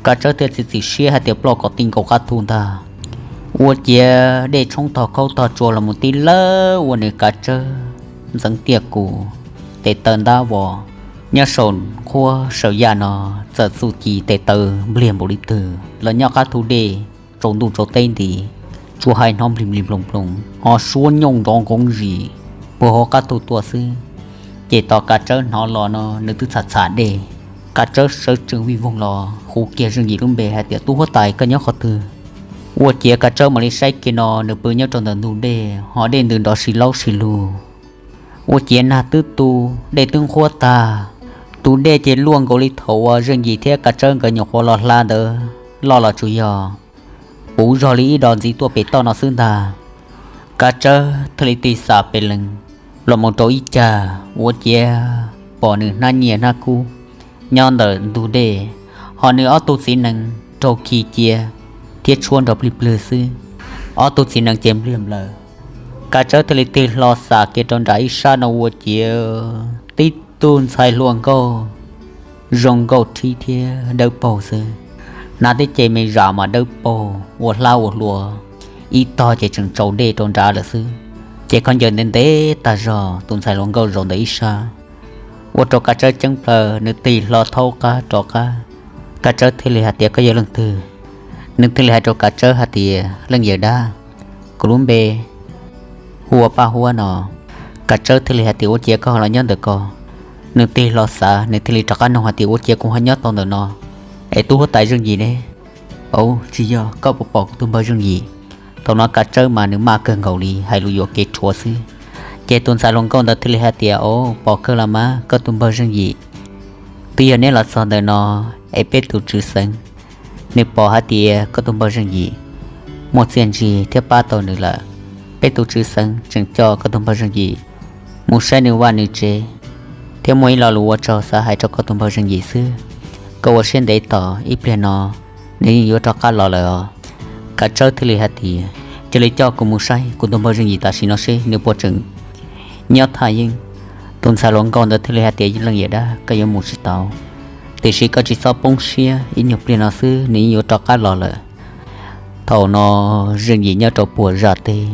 Kav Tsawb thiaj txiav txim siab hais tias ploj kom ti nkaus qab thu ntag. Ua ciav dej tshoob tog khaub tog tsua los mus tib lawb ua nws Kav Tsawb ntxeev tiaj kus, tes taw ntab vos. Nyob saum nqhuab saum yaj no txawm txuj ci tes taw npliag npaum li twg los nyob qab thu dej tsaus ntuj tsaus teb nti, tsuas hais hnov nplig nplig nploog nploog, ho suab nyooj nrov nkoov zis puag hauv qab thu tuaj xwb. Ces tos Kav Tsawb hnov los no nws twb txham txham dej. Kav Tsawb sawv tsees vij voog los hu kiag Zeej Yim lub npe hais tias, tub huab tais, koj nyob qhov twg? Ua ciav Kav Tsawb mam li saib kiag no nws pw nyob rau ntawm ntug dej, ho dej ntws nrov si laub si lug. Ua ciav nag twb tu, dej twb nqhuab tag, tus dej ces luaj nkaus li thaum uas Zeej Yim thiab Kav Tsawb nkawd nyuam qhuav los hla ntawd loj los tsuas yog puv zog li ib dos ntxiv tuaj pem toj no xwb ntag. Kav Tsawb thiaj li tig xam pes lees los mus rau ib cag, ua ciav pom nws hnab nyiaj hnab kub nyob ntawm ntug dej, ho nws ob tug txiv nees raug khi cia thiab tshuab nrov plig plwg xwb. Ob tug txiv nees ces npliag nplaws. Kav Tsawb thiaj li tig hlo xam kiag rau nram ib sab no ua ciav tib tug ntxhais hluas nkauj zoo nkauj rhib thiab dawb paug xwb. Hnav tej ce me zam mas dawb paug ua hlab ua hlua, ib tog ces tseem tsaus dej rau nrad lawm xwb. Ces khaub ncaws ntev ntev tag zog, tus ntxhais hluas nkauj zaum ntawm ib sab, ua rau Kav Tsawb ceeb plhaw, nws tig hlo thaub qab rov qab. Kav Tsawb thiaj li hais tias, koj yog leej twg? Nws thiaj li hais rau Kav Tsawb hais tias, leej yawm dab, kuv lub npe hu ua paj huab no. Kav Tsawb thiaj li hais tias, Ua ciav koj ho los nyob ntawm ko. Nws tig hlo xav, nws thiaj li rov qab nug hais tias, Ua ciav kuv ho nyob tau ntawm no es tub huab tais Zeej Yim ne? Au, tsis yog, koj puas pom kuv tus npawg Zeej Yim? Thaum no Kav Tsawb mas nws maj kawg nkaus li, hais lus yuam kev rhuav xwb. Ces tus ntxhais hluas nkauj ntawd thiaj li hais tias, Au, pom kawg los mas, koj tus npawg Zeej Yim twb yog neb los txog ntawm no, es peb tus tswv xeev nws pom hais tias koj tus npawg Zeej Yim muaj txiaj ntsig thiab pab tau nws lawm. Peb tus tswv xeev tseem coj koj tus npawg Zeej Yim mus saib nws vaj nws tsev, thiab muaj ib lo lus ua tsaug xav hais rau koj tus npawg Zeej Yim xwb. Koj ua siab ntev tos, ib pliag no nws yeej yuav rov qab los lawm os. Kav Tsawb thiaj li hais tias, Cia li coj kuv mus saib kuv tus npawg Zeej Yim tam sim no seb nws puas tseem nyob thaj yeeb. Tus ntxhais hluas nkauj ntawd thiaj li hais tias, Leej Yawm Dab, koj yuav mus tsis tau, tiam sis koj tsis txhob poob siab, ib nyuag pliag no xwb nws yeej yuav rov qab los lawm. Thaum no Zeej Yim nyob rau puag zaj teb,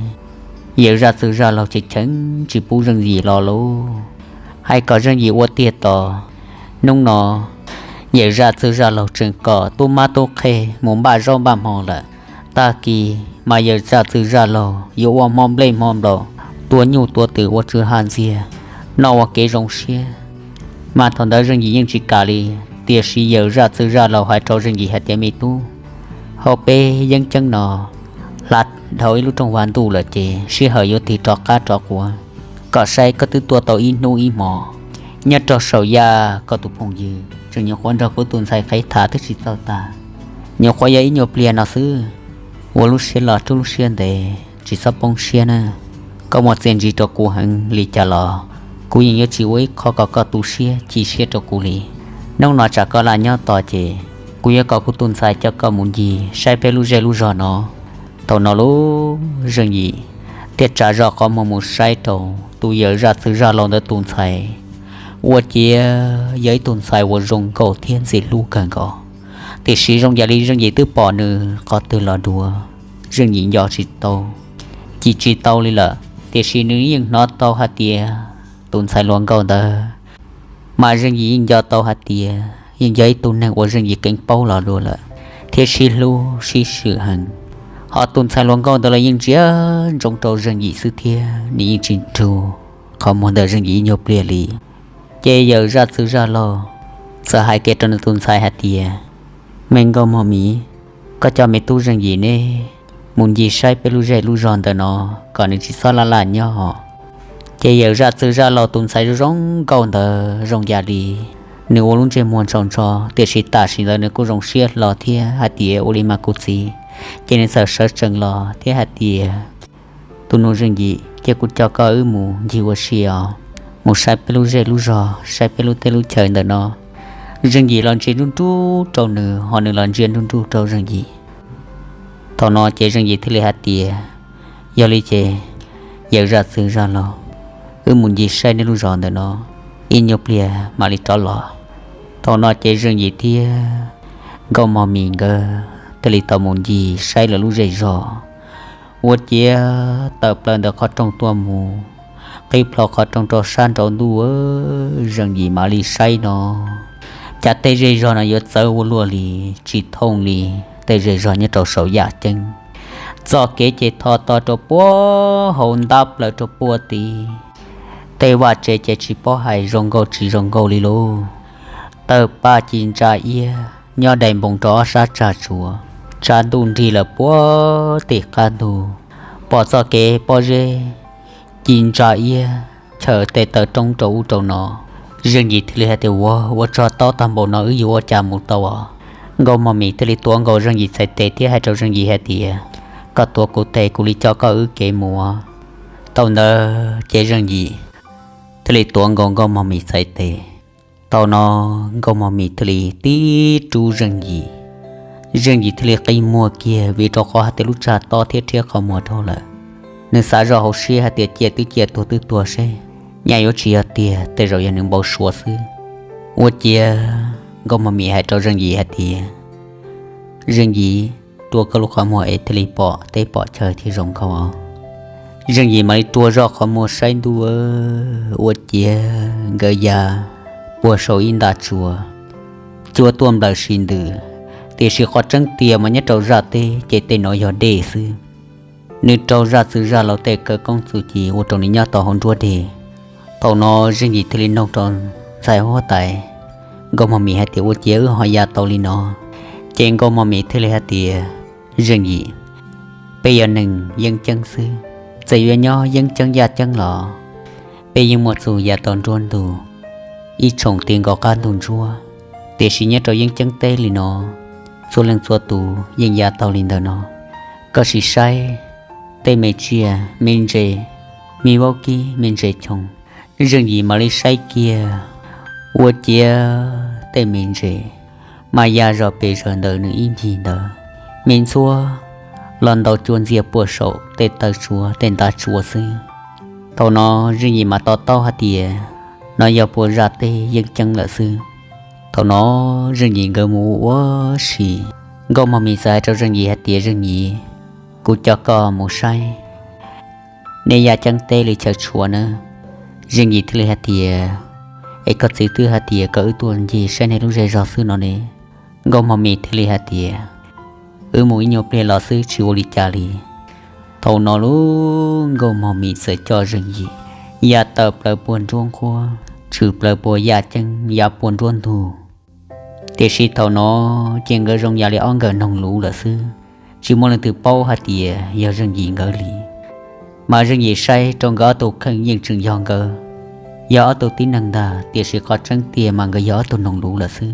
yawm zaj txwg zaj laug cheem cheem tsis pub Zeej Yim los lauj. Hais kom Zeej Yim ua tiag tos. Hnub no yawm zaj txwg zaj laug tseem kom tub mab tub qhe mus npaj zaub npaj hmo lawm. Tag kis mas yawm zaj txwg zaj laug yuav ua hmo nplej hmo nplaum, tua nyuj tua twm ua tsw ha ntxiag, noj ua kev zoo siab. Mas thaum ntawd Zeej Yim yeej tsis kam li, tiam sis yawm zaj txwg zaj laug hais rau Zeej Yim hais tias, Me tub, hauv peb yeeb ceeb no hla dhau ib lub rooj vag ntuj lawm ces sij hawm yuav tig rov qab rov quav. Koj saib, koj twb tuaj tau ib hnub ib hmo, nyob rau saum yaj koj tus phooj ywg tseem nyuam qhuav nrog kuv tus ntxhais qhev tham twb tsis txaus tas, nyuam qhuav yog ib nyuag pliag no xwb. Ua lub siab loj rub lub siab ntev, tsis txhob poob siab na. Koj muaj txiaj ntsig rau kuv heev li cas los kuv yeej yuav tsis ua ib qho kom koj tu siab chim siab rau kuv li. Hnub no tsam koj lam nyob tos ces kuv yuav kom kuv tus ntxhais coj koj mus ncig saib peb lub zej lub zog no. Thaum no lauj, Zeej Yim thiaj tsa zoj qhov muag mus saib rau tus yawm zaj txwg zaj laug ntawd tus ntxhais. Ua ciav yog ib tug ntxhais uas zoo nkauj thiab ntxim hlub kawg nkaus, tiam sis zoo yam li Zeej Yim twb pom nws qhov twg los dua, Zeej Yim nco tsis tau, cim tsis tau li lawm. Tiam sis nws yeej hnov tau hais tias tus ntxhais hluas nkauj ntawd mas Zeej Yim yeej nco tau hais tias yeej yog ib tug neeg uas Zeej Yim keev paub los dua lawm, thiab sib hlub sib swm heev. Ho tus ntxhais hluas nkauj ntawd los yeej ntsia ntsoov rau Zeej Yim xwb thiab nws yeej tsis nrug qhov muag ntawm Zeej Yim ib nyuag pliag li. Ces yawm zaj txwg zaj laug txawm hais kiag rau nws tus ntxhais hais tias, Me nkauj mog mis, koj coj me tub Zeej Yim neb mus ncig saib peb lub zej lub zog ntawm no, kom nws tsis txhob laj laj nyob. Ces yawm zaj txwg zaj laug tus ntxhais zoo zoo nkauj ntawd zoo yam li nws ua lub ntsej muag ntso ntso, tiam sis tam sim ntawd nws kuj zoo siab hlo thiab hais tias, Ua li mas kuv txiv. Ces nws txawm sawv tsees los thiab hais tias, Tus nus Zeej Yim, cia kuv coj koj wb mus ncig ua si os, mus saib peb lub zej lub zog, saib peb lub teb lub chaw ntawm no. Zeej Yim los ntsia nruj nruj rau nws, ho nws los ntsia nruj nruj rau Zeej Yim. Thaum no ces Zeej Yim thiaj li hais tias, Yog li ces yawm zaj txwg zaj laug, wb mus ncig saib nej lub zos ntawm no ib nyuag pliag mam li rov los. Thaum no ces Zeej Yim thiab Nkauj Mos Mis nkawd thiaj li tau mus ncig saib lawv lub zej zog. Ua ciav tawm plaws ntawm qhov rooj tuaj mus, qhib plho qhov rooj rau sab nraud ntuj, Zeej Yim mam li saib no, cas tej zej zog no yuav txawv ua luaj li, tsis thooj li tej zej zog nyob rau saum yaj ceeb. Txoj kev ces tho to rau puag hauv ntab plaws rau puag tid. Tej vaj tsev ces tsis paub hais zoo nkauj tsis zoo nkauj li lauj. Tawg paj ci ntsa iab nyob dai npoo rau ob sab tsag tsuas, tsa ntuj nrig lawm puag tim qab ntug. Pom txoj kev pob zeb ci ntsa iab chaws tes taw roob rau ub rau no. Zeej Yim thiaj li hais tias, Ua, ua tsaug tob tag npaum no wb yuav ua cas mus tau os? Nkauj Mos Mis thiaj li tuav nkaus Zeej Yim txhais tes thiab hais rau Zeej Yim hais tias, Koj tuav kuv tes kuv li coj koj wb kev mus. Thaum ntawd ces Zeej Yim thiaj li tuav nkaus Nkauj Mos Mis txhais tes. Thaum no Nkauj Mos Mis thiaj li tib rub Zeej Yim. Zeej Yim thiaj li qi muag kiag vim rau qhov hais tias lub tsag tob thiab rhiab qhov muag dhau lawm. Nws xav zoj hauv siab hais tias cia twb cia tuag twb tuag seb, nyaj yuav tsis yog tiag, tej zaum yog nws npau suav xwb. Ua ciav Nkauj Mos Mis hais rau Zeej Yim hais tias, Zeej Yim, rua koj lub qhov muag es thiaj li pom teb pom chaw thiaj zoo nkauj os. Zeej Yim mam li rua zoj qhov muag saib ntuj, ua ciav nkawd ya puag saum ib nta tsuas, cua tuaj nplawm sis ntws, tiam sis qhov tseeb tiag mas nyob rau zaj teb ces tej no yog dej xwb. nws raug zaj txwv zaj laus tej khawv koob txuj ci ua rau nws nyob tau hauv nruab deg. Thaum no Zeej Yim thiaj li noog rau ntxhais huab tais Nkauj Mog Mim hais tias, ua ciav wb ho ya tau li no? Ces Nkauj Mog Mim thiaj li hais tias, Zeej Yim, peb yog neeg yeeb ceeb xwb, txawm yuav nyob yeeb ceeb yaj ceeb los peb yeej muaj txuj ya tau nruab ntug ib tshoom ti nkaus qab ntug ntsuab. Tiam sis nyob rau yeeb ceeb teb li no, txhua leej txhua tus yeej ya tau li ntawm no. Koj sim saib tej me tsiaj me ntses, me vaub kib me ntses choo. Zeej Yim mam li saib kiag, ua ciav tej me ntses mas ya zog pes zaws ntawm nws ib ncig ntawd, me ntxhuab los ntaus cua ntxias puag saum tej taw tsua tej ntav tsua xwb. Thaum no Zeej Yim mam to taub hais tias no yog puas zaj teb yeeb ceeb lawm xwb. Thaum no Zeej Yim nkawd mus ua ua si, Nkauj Mog Mim txawm hais rau Zeej Yim hais tias, Zeej Yim, kuv coj koj mus saib nej yaj ceeb teb li chaw tshua na. Zeej Yim thiaj li hais tias, Es koj txiv twb hais tias kom wb tuaj ncig saib nej lub zej zog xwb no ne. Nkauj Mog Mim thiaj li hais tias, Wb mus ib nyuag pliag los xwb, tsis ua li cas li. Thaum no lub Nkauj Mog Mim txawm coj Zeej Yim ya tawm plaws puag nruab nqhuab, tshwm plaws puag yaj ceeb, ya puag nruab ntug. Tiam sis thaum no ces nkawd zoo yam li ob nkawm noog luv lawm xwb, tsis muaj leej twg paub hais tias yog Zeej Yim nkawd li. Mas Zeej Yim saib rau nkawd ob tug kheej yeej tseem yog nkawd, yog ob tug tib neeg ntag, tiam sis qhov tseeb tiag mas nkawd yog ob tug noog luv lawm xwb.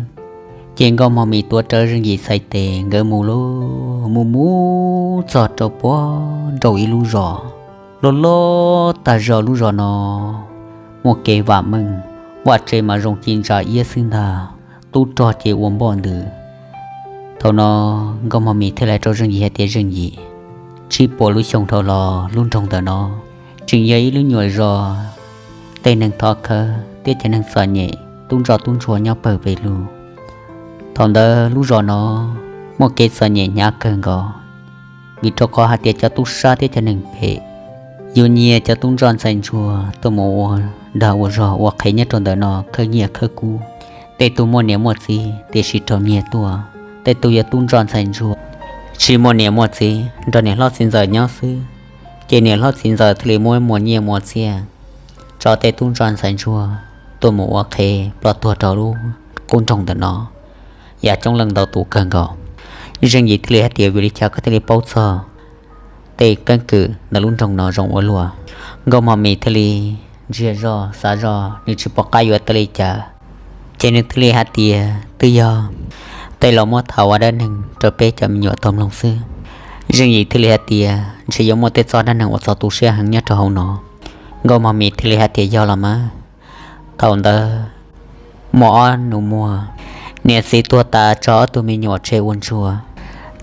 Ces Nkauj Mog Mim tuav rawv Zeej Yim txhais tes nkawd mus lauj, mus mus txog rau puag nraum ib lub zos loj loj tag zog. Lub zos no muaj kev vam meej, vaj tse mas zoo ci ntsa iab xwb ntag, tub rog ces ua npoj ntws. Thaum no Nkauj Mog Mim thiaj li hais rau Zeej Yim hais tias, Zeej Yim, tsib puas lub xyoo dhau los lub nroog ntawm no tseem yog ib lub nyuam zos tej neeg thov khawb thiab cov neeg txom nyem tub ntsoj tub ntsuag nyob pawg pes lug. Thaum ntawd lub zos no muaj kev txom nyem hnyav kawg nkaus, vim rau qhov hais tias cov tub sab thiab cov neeg phem yuav nyiag cov tub ntsoj ntxhais ntsuag tuaj mus ua dag ua zog ua qhev nyob rau ntawm no khawb nyiaj khawb kub. Tej tug muaj niam muaj txiv tiam sis raug nyiag tuaj, tej tug yog tub ntsoj ntxhais ntsuag tsis muaj niam muaj txiv, nrog niam hlob txiv ntxawm nyob xwb, ces niam hlob txiv ntxawm thiaj li muab muas nyiaj muas txiaj tso tej tub ntsoj ntxhais ntsuag tuaj mus ua qhev ploj tuag rau lub qub nroog ntawm no, yam coob leej ntau tus kawg nkaus. Zeej Yim thiaj li hais tias, Vim li cas koj thiaj li paub txog tej keeb kwm ntawm lub nroog no zoo ua luaj? Nkauj Mog Mim thiaj li ntsiag zog xav zog, nws tsis pom qab yuav teb li cas, ces nws thiaj li hais tias, Twb yog tej laus muab tham ua dab neeg rau peb cov me nyuam tau mloog xwb. Zeej Yim thiaj li hais tias, Ntshe yuav muaj tej txoj dab neeg uas txaus tu siab heev nyob rau hauv no. Nkauj Mog Mim thiaj li hais tias, Yog los mas. Thaum ntawd muaj ob nus muag, niam txiv tuag tas tso ob tug me nyuam tseg ua ntsuag,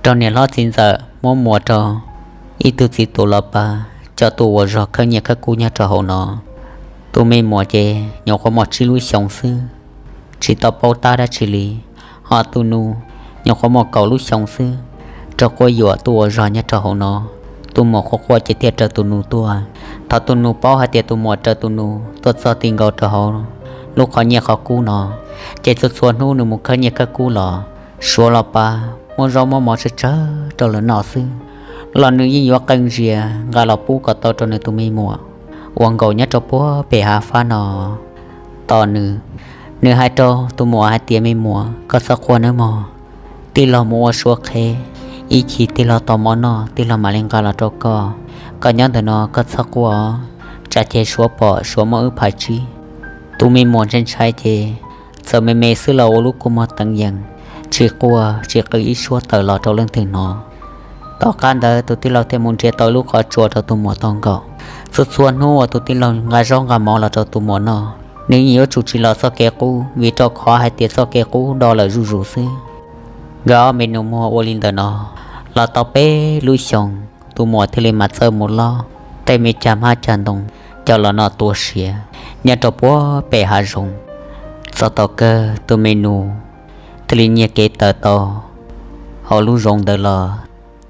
raug niam hlob txiv ntxawm muab muas rau ib tug txiv tus los pab coj tuaj ua zog khawb nyiaj khawb kub nyob rau hauv no. Tus me muam ces nyuam qhuav muaj tsib lub xyoos xwb, tsis tau paub tab dab tsi li, ho tus nus nyuam qhuav muaj kaum lub xyoos xwb, raug quab yuam tuaj ua zog nyob rau hauv no. Tus muam quaj quaj ces thiaj raws tus nus tuaj. Thaum tus nus paub hais tias tus muam raws tus nus tuaj txog ti nkaus rau hauv lub qhov nyiaj qhov kub no, ces txhua txhua hnub nws mus khawb nyiaj khawb kub los, suav los pab, muab zaub muab mov tsawg tsawg rau lawv noj xwb los nws yeej yuav qee zias nqa los pub kom tau rau nws tus me muam uas nkaum nyob rau puag pem hav fab no. Tos nws, nws hais rau tus muam hais tias, Me muam, koj txhob quaj nawb mog. Tij laug mus ua suav qhev, ib chim tij laug tau mov noj tij laug mam li nqa los rau koj. Koj nyob ntawm no koj txhob quaj, tsam ces suav pom suav muab wb phais tsib. Tus me muam ntshai ntshai ces txawm me me xwb los ua lub kua muag teev yees, tsis quaj tsis qw ib suab tawm los rau leej twg hnov. Tom qab ntawd tus tij laug thiaj mus nrhiav tau lub qhov tsua rau tus muam tau nkaum. Txhua txhua hnub uas tus tij laug nqa zaub nqa mov los rau tus muam noj, nws yeej yuav tsum tsis los txoj kev qub vim rau qhov hais tias txoj kev qub do lawm zuj zus xwb. Nkawd ob me nus muag ua li ntawm no los tau peb lub xyoos, tus muam thiaj li mam txawj mus loj tej me cag hmab cag ntoo coj los noj tua siav nyob rau puag pem hav zoov. Txog thaum kawg tus me nus thiaj li nyiag kev tawm tau hauv lub zoov ntawd los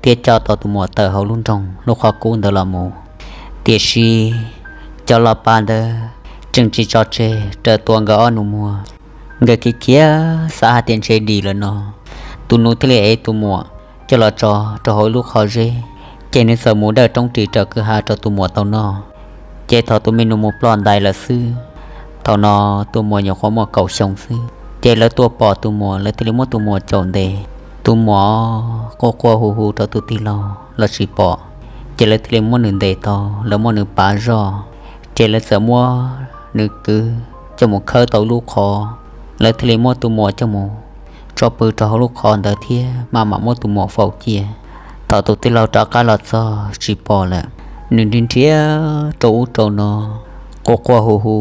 thiab coj tau tus muam tawm hauv lub nroog lub qhov kub ntawd los mus. Tiam sis cov los pab ntawd tseem tsis tso tseg raws tua nkawd ob nus muag. Nkawd khiav khiav xav hais tias ntshe dim lawm no, tus nus thiaj li ev tus muam coj los tso rau hauv ib lub qhov zeb, Ces nws txawm mus dawj roob ris raws kwj ha rau tus muam tau noj. Ces thaum tus me nus mus ploj ntais lawm xwb, thaum no tus muam nyuam qhuav muaj kaum xyoo xwb, ces lawv tuaj pom tus muam, lawv thiaj li muab tus muam caum ntes. Tus muam quaj quaj hu hu rau tus tij laug los tsis pom, ces lawv thiaj li muab nws ntes tau, lawv muab nws pav zoj, ces lawv txawm muab nws kwv coj mus khawb tau lub qhov, lawv thiaj li muab tus muam coj mus tso pw rau hauv lub qhov ntawd thiab maj mam muab tus muam faus cia. Thaum tus tij laug rov qab los txog tsis pom lawm, nws nrhiav nrhiav rau ub rau no, quaj quaj hu hu.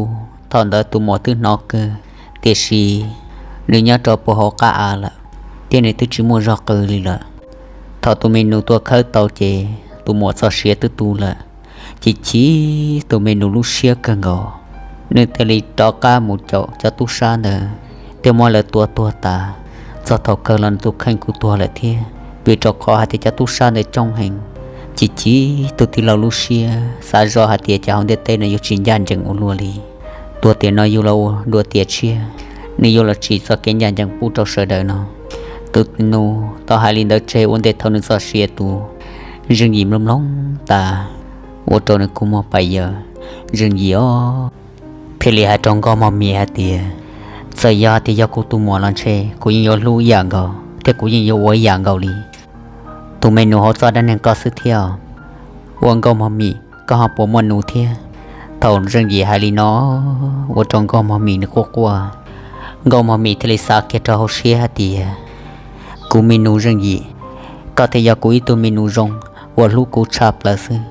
Thaum ntawd tus muam twb hnov kawg, tiam sis nws nyob rau puag hauv qab av lawm, thiab nws twb tsis muaj zog qw li lawm. Thaum tus me nus tua khawb tau ces tus muam txoj sia twb tu lawm, chim chim tus me nus lub siab kawg nkaus. Nws thiaj li rov qab mus caum cov tub sab ntawd thiab muab lawv tua tuag tas. Txog thaum kawg los nws tus kheej kuj tuag lawm thiab, vim rau qhov hais tias cov tub sab ntawd coob heev. Chim chim tus tij laug lub siab, xav zoj hais tias cas hauv ntiaj teb no yuav tsis ncaj ncees ua luaj li. Tuag tiam no yuav los ua dua tiam tshiab, nws yuav los tsim txoj kev ncaj ncees pub rau sawv daws no. Tus nus tau hais li ntawd tseg ua ntej thaum nws txoj sia tu, Zeej Yim mloog mloog tas, ua rau nws kua muag pais yaws. Zeej Yim os, thiaj li hais rau Nkauj Mos Mim hais tias, txawm yog tias yog kuv tus muam los ntshe kuv yeej yuav hlub ib yam nkaus thiab kuv yeej yuav ua ib yam nkaus li. Tus me nus hauv txoj dab neeg koj xwb thiab os. Ua Nkauj Mos Mim, koj ho puas muaj nus thiab? Thaum Zeej Yim hais li no, ua rau Nkauj Mos Mim nws quaj quaj. Nkauj Mos Mim thiaj li xav kiag rau hauv siab hais tias, kuv me nus Zeej Yim, koj thiaj yog kuv ib tug me nus zoo uas hlub kuv tshaj plaws xwb.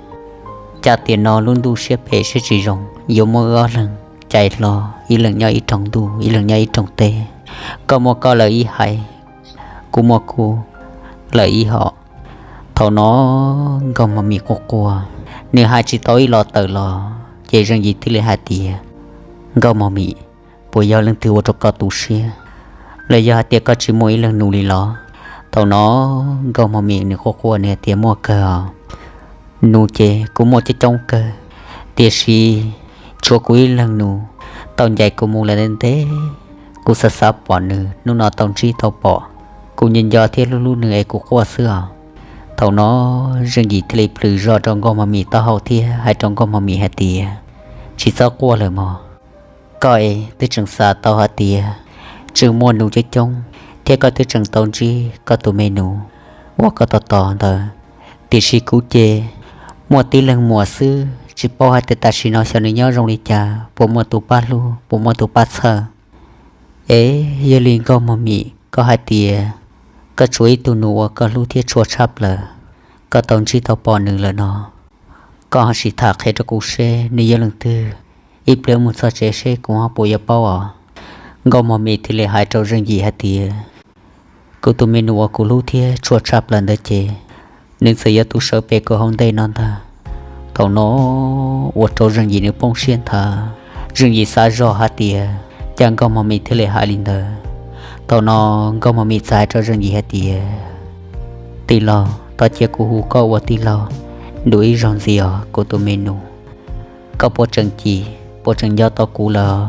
Cas tiam no lub ntuj siab phem siab tsis zoo yuav muab wb ob leeg cais hlo, ib leeg nyob ib rooj ntuj ib leeg nyob ib rooj teb. Koj muaj koj lawm ib haiv, kuv muaj kuv lawm ib hom. Thaum no Nkauj Mos Mim quaj quaj, nws hais tsis tau ib los tawm los, ces Zeej Yim thiaj li hais tias, Nkauj Mos Mim, puas yog leej twg ua rau koj tu siab, los yog hais tias koj tsis muaj ib leeg nus li los? Thaum no Nkauj Mos Mim nws quaj quaj nws hais tias, muaj kawg os. Nus ces kuv muaj coob coob kawg, tiam sis tshuav kuv ib leeg nus tau ncaim kuv mus lawm ntev ntev. Kuv xav xav pom nws, hnub no tau ntsib tau pom, kuv nco nco thiab hlub hlub nws es kuv quaj xwb os. Thaum no Zeej Yim thiaj li plhws zog rau Nkauj Mos Mim taub hau thiab hais rau Nkauj Mos Mim hais tias, tsis txhob quaj lawm mog. Koj es twb tseem xav tau hais tias tseem muaj nus coob coob thiab koj twb tseem tau ntsib koj tus me nus uas koj tos tos ntawd, tiam sis kuv ces muaj tib leeg muam xwb, tsis paub hais tias tam sim no xyov nws nyob zoo li cas, puas muaj tus pab hlub, puas muaj tus pab txhawj. Es yog li Nkauj Mos Mim, koj hais tias koj tshuav ib tug nus uas koj hlub thiab tshua tshaj plaws, koj tau ntsib tau pom nws lawm no, koj ho sim tham qhia rau kuv seb nws yog leej twg, ib pliag mus txog tsev seb kuv ho puas yuav paub os. Nkauj Mos Mim thiaj li hais rau Zeej Yim hais tias, kuv tus me nus uas kuv hlub thiab tshua tshaj plaws ntawd ces nws txawm yuav tu sawv pem kuv hauv ntej no ntag. Thaum no ua rau Zeej Yim nws poob siab nthav, Zeej Yim xav zog hais tias cas Nkauj Mos Mim thiaj li hais li ntawd. Thaum no Nkauj Mos Mim txawm hais rau Zeej Yim hais tias, tij laug, thov cia kuv hu koj ua tij laug dua ib zaug ntxiv os kuv tus me nus. Koj puas tseem cim, puas tseem nco tau kuv lawm?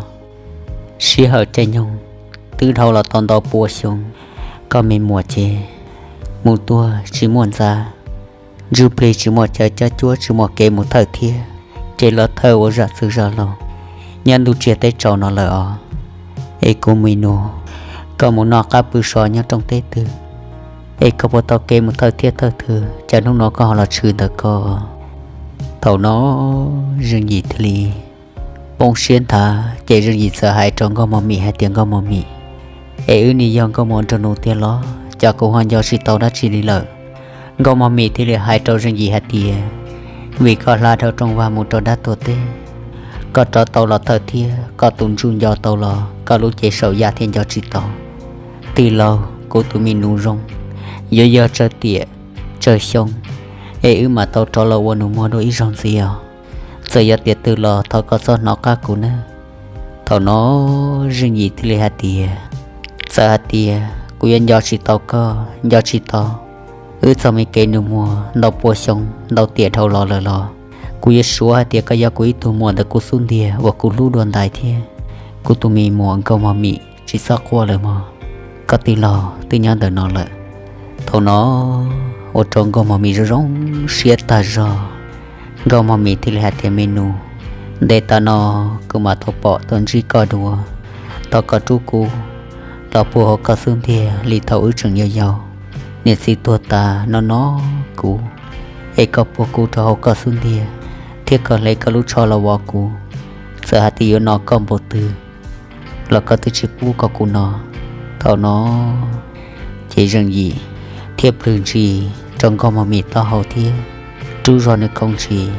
Sij hawm caij nyoog twb dhau los tau ntau pua xyoo, koj me muam ces mus tuag tsis muaj ntxa, ntsuj plig tsis muaj cawv cab cuab tsis muaj kev mus thawj thiab, ces los thawj ua zam txwv zam laug nyob ntuj tsiaj teb tsaus no lawm os. Es kuv me nus, koj mus noj qab pw so nyob rooj teb twg, es koj puas tau kev mus thawj thiab thawj twg, cas hnub no koj ho los tshwm ntawm koj? Thaum no Zeej Yim thiaj li poob siab nthav, ces Zeej Yim txawm hais rau Nkauj Mos Mim hais tias, Nkauj Mos Mim, es wb nim yog nkauj muam nraug nus tiag los cas kuv ho nco tsis tau dab tsi li lawm? Nkauj Mos Mim thiaj li hais rau Zeej Yim hais tias, vim koj hla dhau rooj vag mus rau dab tuag teb, koj rov tau los thawj thiab koj tus ntsuj nco tau los koj lub cev saum yaj thiaj nco tsis tau. Tij laug, kuv tus me nus zoo yuav yog tsawg tiam tsawg xyoo, es wb mam tau rov los ua nus muag dua ib zaug ntxiv os. Txawm yog tiam twg los thov koj txhob hnov qab kuv nawb. Thaum no Zeej Yim thiaj li hais tias, txawm hais tias kuv yuav nco tsis tau koj, nco tsis tau wb txoj me kev nus muag ntau pua xyoo ntau tiam dhau los lawm los, kuv yuav suav hais tias koj yog kuv ib tug muam ntawm kuv xub ntiag uas kuv hlub dua ntais thiab. Kuv tus me muam Nkauj Mos Mim, tsis txhob quaj lawm mog, koj tij laug twb nyob ntawm no lawm. Thaum no ua rau Nkauj Mos Mis zoo zoo siab tag zog. Nkauj Mos Mis thiaj li hais tias, Me nus, ntev tas no kuv mam tau pom tau ntsib koj dua. Thov koj rub kuv los puag hauv koj xub ntiag li thaum wb tseem yau yau. Niam txiv tuag tas no no kuv, es koj puag kuv rau hauv koj xub ntiag, thiab koj hle koj lub tsho los vov kuv. Txawm hais tias yuav no koj npaum twg los koj twb tsis pub kom kuv no. Thaum no ces Zeej Yim thiaj plhws ntsis rau Nkauj Mos Mis taub hau thiab rub zog nws khoov ntsis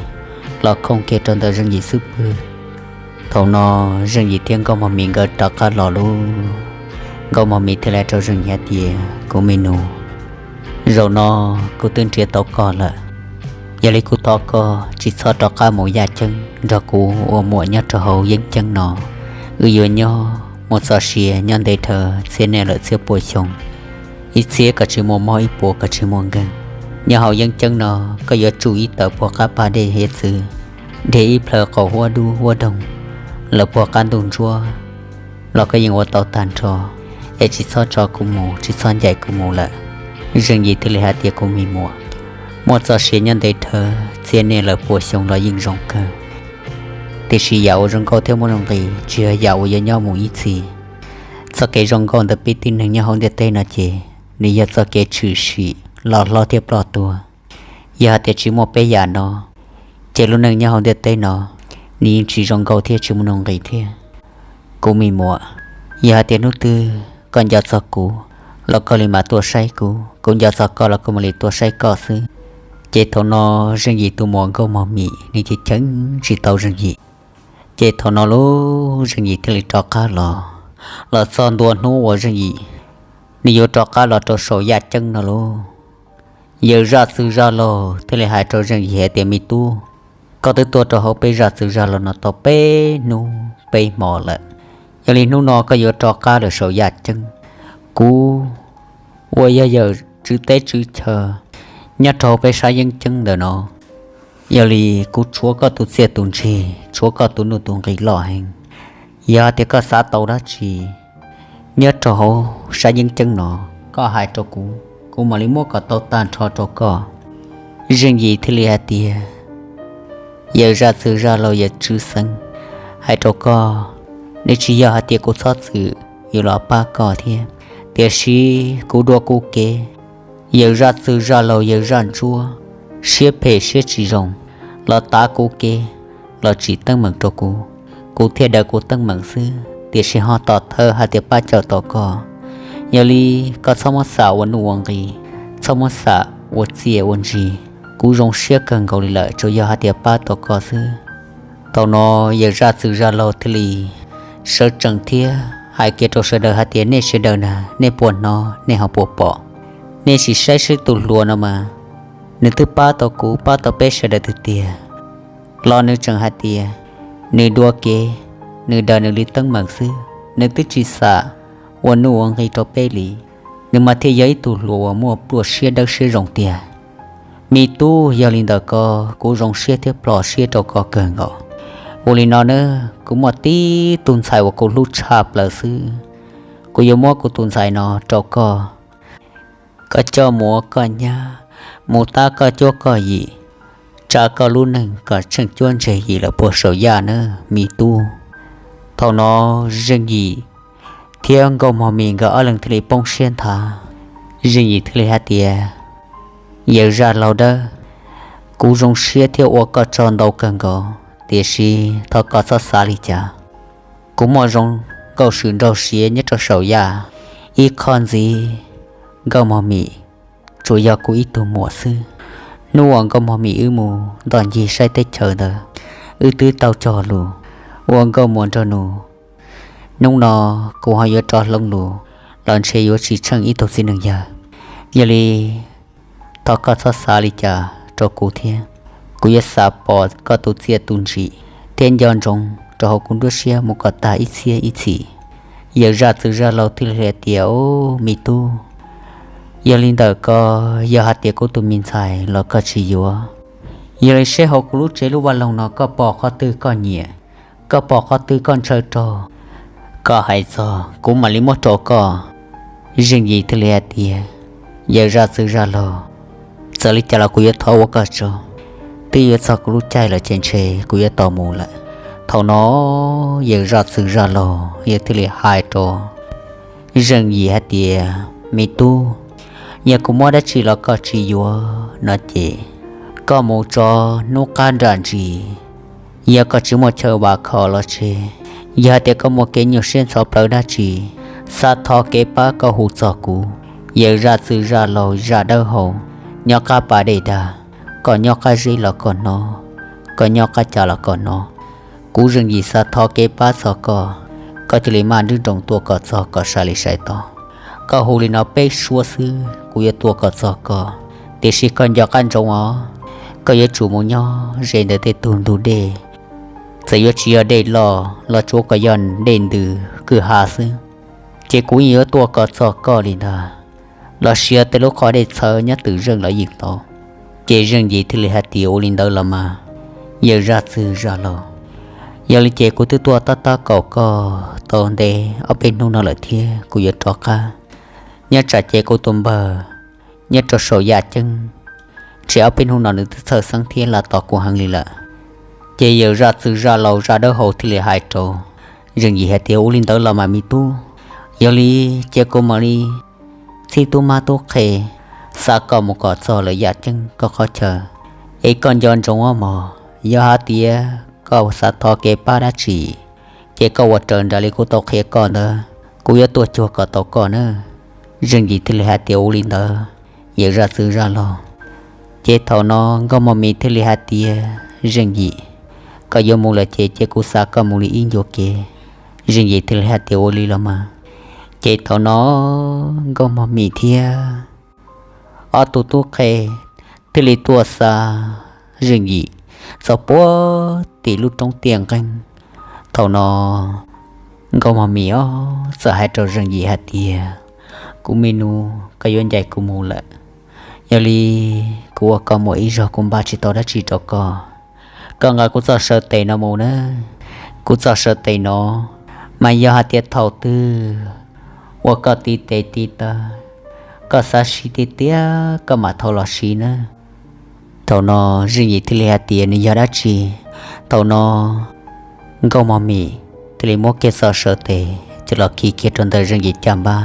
los khoov kiag rau ntawm Zeej Yim xub pwg. Thaum no Zeej Yim thiab Nkauj Mos Mis nkawd rov qab los lauj. Nkauj Mos Mis thiaj li hais rau Zeej Yim hais tias, Kuv me nus, zaum no kuv twb nrhiav tau koj lawm. Yog li kuv thov koj tsis txhob rov qab mus yaj ceeb nrog kuv ua muam nyob rau hauv yeeb ceeb no. Wb yuav nyob muaj txoj sia nyob ntev dhawv txhiab niaj lawm txhiab pua xyoo, ib txhiab kom tsis muaj mob, ib puas kom tsis muaj nkeeg. Nyob hauv yeeb ceeb no koj yuav tsuj ib tawm puag qab pas dej hiav txwv, dhia ib plhaw qaum huab dub huab doog, lawv puag qab ntuj ntsuab los koj yeej ua tau tag nrho, es tsis txhob tso kuv mus, tsis txhob ncaim kuv mus lawm. Zeej Yim thiaj li hais tias, Kuv me muam, muaj txoj sia nyob ntev dhawv txhiab niaj lawm pua xyoo los yeej zoo kawg. Tiam sis yam uas zoo nkauj thiab muaj nuj nqis tsis yog yam uas yuav nyob mus ib txhis. Txoj kev zoo nkauj ntawm peb tib neeg nyob hauv ntiaj teb no ces nws yog txoj kev tshwm sim los hlob thiab ploj tuag. Yog hais tias tsis muaj peb yam no, ces lub neej nyob hauv ntiaj teb no nws yeej tsis zoo nkauj thiab tsis muaj nuj nqis thiab. Kuv me muam, yog hais tias hnub twg koj nco txog kuv los koj li mam tuaj saib kuv, kuv nco txog koj los kuv mam li tuaj saib koj xwb. Ces thaum no Zeej Yim tus muam Nkauj Mos Mis nws ces cheem tsis tau Zeej Yim. Ces thaum no lauj, Zeej Yim thiaj li rov qab los, los txog ntua hnub uas Zeej Yim nws yuav rov qab los rau saum yaj ceeb no lauj. Yawm zaj txwg zaj laug thiaj li hais rau Zeej Yim hais tias, Me tub, koj twb tuaj rau hauv peb zaj txwg zaj laug no tau peb hnub peb hmo lawm. Yog li hnub no koj yuav rov qab lawm saum yaj ceeb. Kuv uas yog yawm tswv teb tswv chaw nyob rau hauv peb sab yeeb ceeb ntawm no, yog li kuv tshuav koj tus txiaj tus ntsig, tshuav koj tus nuj tus nqis loj heev. Yog hais tias koj xav tau dab tsi nyob rau hauv sab yeeb ceeb no, koj hais rau kuv, kuv mam li muab kom tau tag nrho rau koj. Zeej Yim thiaj li hais tias, Yawm zaj txwg zaj laug yawm tswv xeev, hais rau koj, nws tsis yog hais tias kuv txhob txwm yuav los pab koj thiab, tiam sis kuv dua kuv kev. Yawm zaj txwg zaj laug yawm zaj ntsuab, siab phem siab tsis zoo, los tav kuv kev, los tsim teeb meem rau kuv, kuv thiaj daws kuv teeb meem xwb, tiam sis ho tom thawj hais tias pab cawm tau koj. Yog li koj txhob muab xam ua nuj ua nqis, txhob muab xam ua txiaj ua ntsig. Kuv zoo siab kawg nkaus li lawm, tsuas yog hais tias pab tau koj xwb. Thaum no yawm zaj txwg zaj laug thiaj li sawv tsees thiab hais kiag rau sawv daws hais tias, Nej sawv daws na, nej puas hnov, nej ho puas pom? Nej sim saib seb tus hluas no mas, nws twb pab tau kuv, pab tau peb sawv daws tiag tiag, los nws tseem hais tias nws dua kev, nws daws nws li teeb meem xwb, nws twb tsis xam ua nuj ua nqis rau peb li. Nws mas thiaj yog ib tug hluas uas muaj pluaj siab dawb siab zoo tiag. Me tub, yog li ntawm ko, kuv zoo siab thiab plom siab rau koj kawg nkaus. Ua li no na, kuv muaj tib tug ntxhais uas kuv hlub tshaj plaws xwb, kuv yuav muab kuv tus ntxhais no rau koj. Koj coj mus ua koj nyab, mus tab koj cuab koj yim, tsa koj lub neej kom tsheej cuab ntseg yim lawm puag saum yaj na, me tub. Thaum no Zeej Yim thiab Nkauj Mog Mis nkawd ob leeg thiaj li poob siab nthav. Zeej Yim thiaj li hais tias, Yawm zaj laug dawb, kuv zoo siab thiab ua koj tsaug ntau kawg nkaus, tiam sis thov koj txhob xav li cas. Kuv muaj zoo nkauj swm nraug siav nyob rau saum yaj, ib qho ntxiv Nkauj Mog Mis tsuas yog kuv ib tug muam xwb. Hnub uas Nkauj Mog Mis wb mus ntoj ncig saib teb chaws ntawd, wb twb tau cog lus ua nkauj muam nraug nus. Hnub no kuv ho yuav rov hloov lus los ntshe yuav tsis tsheej ib tug txiv neej yawg. Yog li thov koj txhob xav li cas rau kuv thiab. Kuv yuav xav pom koj tus txiaj tus ntsim thiab nco ntsoov rau hauv kuv nruab siab mus kom tag ib txhiab ib txhis. Yawm zaj txwv zaj laug thiaj li hais tias, Ub, me tub, yog li ntawm ko, yog hais tias kuv tus me ntxhais los koj tsis yuav, yog li seb hauv kuv lub tsev lub vaj loog no koj pom qhov twg koj nyiam, koj pom qhov twg koj ntshaw rau, koj hais txog kuv mam li muab rau koj. Zeej Yim thiaj li hais tias, Yawm zaj txwv zaj laug, Txawm li cas los kuv yuav thov ua koj tsaug. Twb yuav txog kuv lub caij lawm ces ntshe kuv yuav tau mus lawm. Thaum no yawm zaj txwg zaj laug yawg thiaj li hais rau Zeej Yim hais tias, Me tub, yog kuv muab dab tsi los koj tsis yuav no ces koj mus tso hnub qab nram ntsis. Yog koj tsis muaj chaw vam khom los tseg, yog hais tias koj muaj kev nyuaj siab ntxhov plawv dab tsi, xav thov kev pab koj hu txog kuv. Yawm zaj txwg zaj laug zaj dawb hau nyob qab pas dej dag, koj nyob qab zeb los koj hnov, koj nyob qab cas los koj hnov. Kuv Zeej Yim xav thov kev pab txog koj, koj cia li maj nroos tua kom txog kom sai li sai tau. Koj hu li no peb suab xwb kuv yuav tua kom txog koj, tiam sis koj nco qab ntsoov os, koj yuav tsum mus nyob ze ntawm tej tug ntug dej. Txawm yuav tsis yog dej loj los tsuav kom yog dej ntws kwj ha xwb, ces kuv yeej yuav tua kom txog koj li ntag. Los sis yog tej lub qhov dej txhawv nyob twm zeej los yeej tau. Ces Zeej Yim thiaj li hais tias, Ua li ntawd los mas, yawm zaj txwg zaj laug, yog li ces kuv twb tuaj tab tab kaum koj tau ntev ob peb hnub no lawm thiab kuv yuav rov qab. Nyob tsam ces kuv tus npawg nyob rau saum yaj ceeb, tsam ob peb hnub no nws twb txhawj xeeb thiab laj tos kuv heev li lawm. Ces yawm zaj txwg zaj laug zaj dawb hau thiaj li hais rau Zeej Yim hais tias, Ua li ntawd los mas me tub, yog li cia kuv mam li txib tub mab tub qhe xa koj mus kom txog lawm yaj ceeb koj qhov chaw. Es koj nco ntsoov mog, yog hais tias koj xav thov kev pab dab tsi, ces koj ua raws nraim li kuv tau qhia koj ntawd, kuv yuav tuaj cuag kom tau koj na. Zeej Yim thiaj li hais tias, Ua li ntawd, yawm zaj txwg zaj laug. Ces thaum no Nkauj Mos Mis thiaj li hais tias, Zeej Yim, koj yuav mus lawm ces cia kuv xa koj mus li ib ncua kev. Zeej Yim thiaj li hais tias, Ua li los mas. Ces thaum no Nkauj Mos Mis thiab ob tug tub qhe thiaj li tuaj xa Zeej Yim txog puag tim lub roob tiaj nqeeb. Thaum no Nkauj Mos Mis txawm hais rau Zeej Yim hais tias, Kuv me nus, koj yuav ncaim kuv mus lawm, yog li kuv ua koj muam ib zaug kuv npaj tsis tau dab tsi rau koj. Koj nqa kuv txoj saw tes no mus na. Kuv txoj saw tes no mas yog hais tias thaum twg uas koj tiv tes tiv taw, koj xav siv tiag tiag koj mam thau los siv na. Thaum no Zeej Yim thiaj li hais tias, Nws yog dab tsi? Thaum no Nkauj Mos Mis thiaj li muab kiag txoj saw tes coj los khi kiag rau ntawm Zeej Yim caj npab.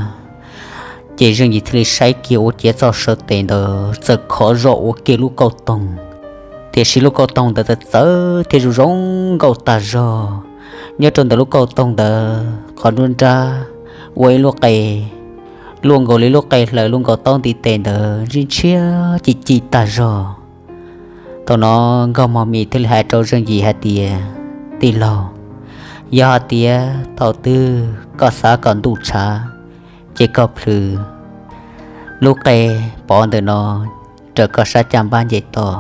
Ces Zeej Yim thiaj li saib kiag ua ciav txoj saw tes ntawd txawm khov zog ua kiag lub kauj toog, tiam sis lub kauj toog ntawd txawv txawv thiab zoo zoo nkauj tag zog. Nyob rau ntawm lub kauj toog ntawd qhov nruab nrab ua ib lub qe luaj nkaus li lub qe hlaws luaj nkaus taub ntiv tes ntawd ntshiab ntshiab ci ci tag zog. Thaum no Nkauj Mos Mis thiaj li hais rau Zeej Yim hais tias, Tij laug, yog hais tias thaum twg koj xav kom ntuj tshav, ces koj plhws lub qe pov ntawm no raws koj sab caj npab nce toj.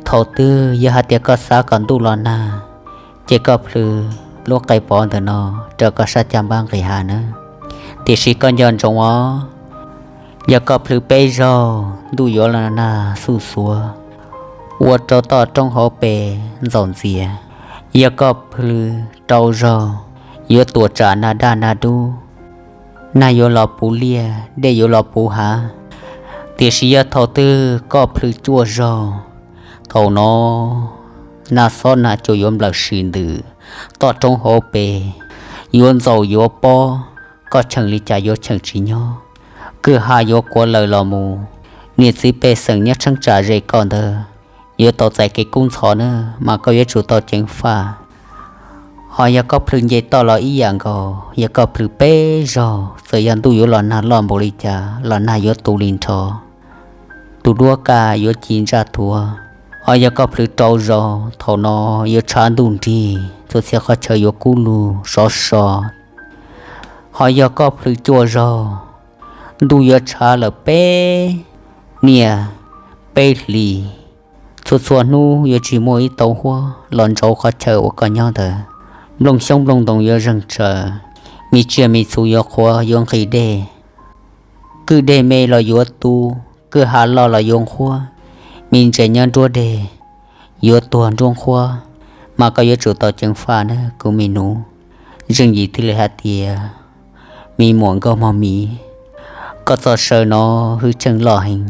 Thaum twg yog hais tias koj xav kom ntuj los nag, ces koj plhws lub qe pov ntawm no raws koj sab caj npab nqis hav nawb. Tiam sis koj nco ntsoov os, yog koj plhws peb zaug ntuj yuav los nag xuj xuav, ua rau toj roob hauv pes ntxaus ntxias. Yog koj plhws rau zaug, yuav tuam tsam nag daj nag dub, nag yuav los puv liaj, dej yuav los puv hav. Tiam sis yog thaum twg koj plhws cuaj zaug, thaum no nag xob nag cua yuav nplawm sim ntws, toj roob hauv pes yuav ntxaus yuav pob, koj cheem li cas yuav cheem tsis nyob, kwj ha yuav kuav lawm los mus, niam txiv pej xeem nyob tsheeb tsam ze koj ntawd yuav tau txais kev kub ntxhov na, mas koj yuav tsum tau ceev faj. Ho yog koj plhws nce toj los ib yam nkaus, yog koj plhws peb zaug, txawm yog ntuj yuav los nag loj npaum li cas los nag yuav tu li nrho, tus duab kaj yuav ci ntsaj thuav. Ho yog koj plhws rau zaug, thaum no yuav tshav ntuj nrig, txhua txhia qhov chaw yuav kub lug sov so. Ho yog koj plhws cuaj zaug, ntuj yuav tshav lawm peb niaj peb hlis. Txhua txhua hnub yuav tsis muaj ib tauv huab los ntsauv qhov chaw uas koj nyob ntawd. Nplooj xyoob nplooj ntoo yuav zeeg tsaws, me tsiaj me txhu yuav qhuav yuav nqhis dej. Kwj deg me los yuav tu, kwj ha loj los yuav nqhuab, me ntses nyob nruab deg yuav tuag nruab nqhuab, mas koj yuav tsum tau ceev faj na kuv me nus. Zeej Yim thiaj li hais tias, me muam Nkauj Mog Mis, koj txoj saw no hwj chim loj heev,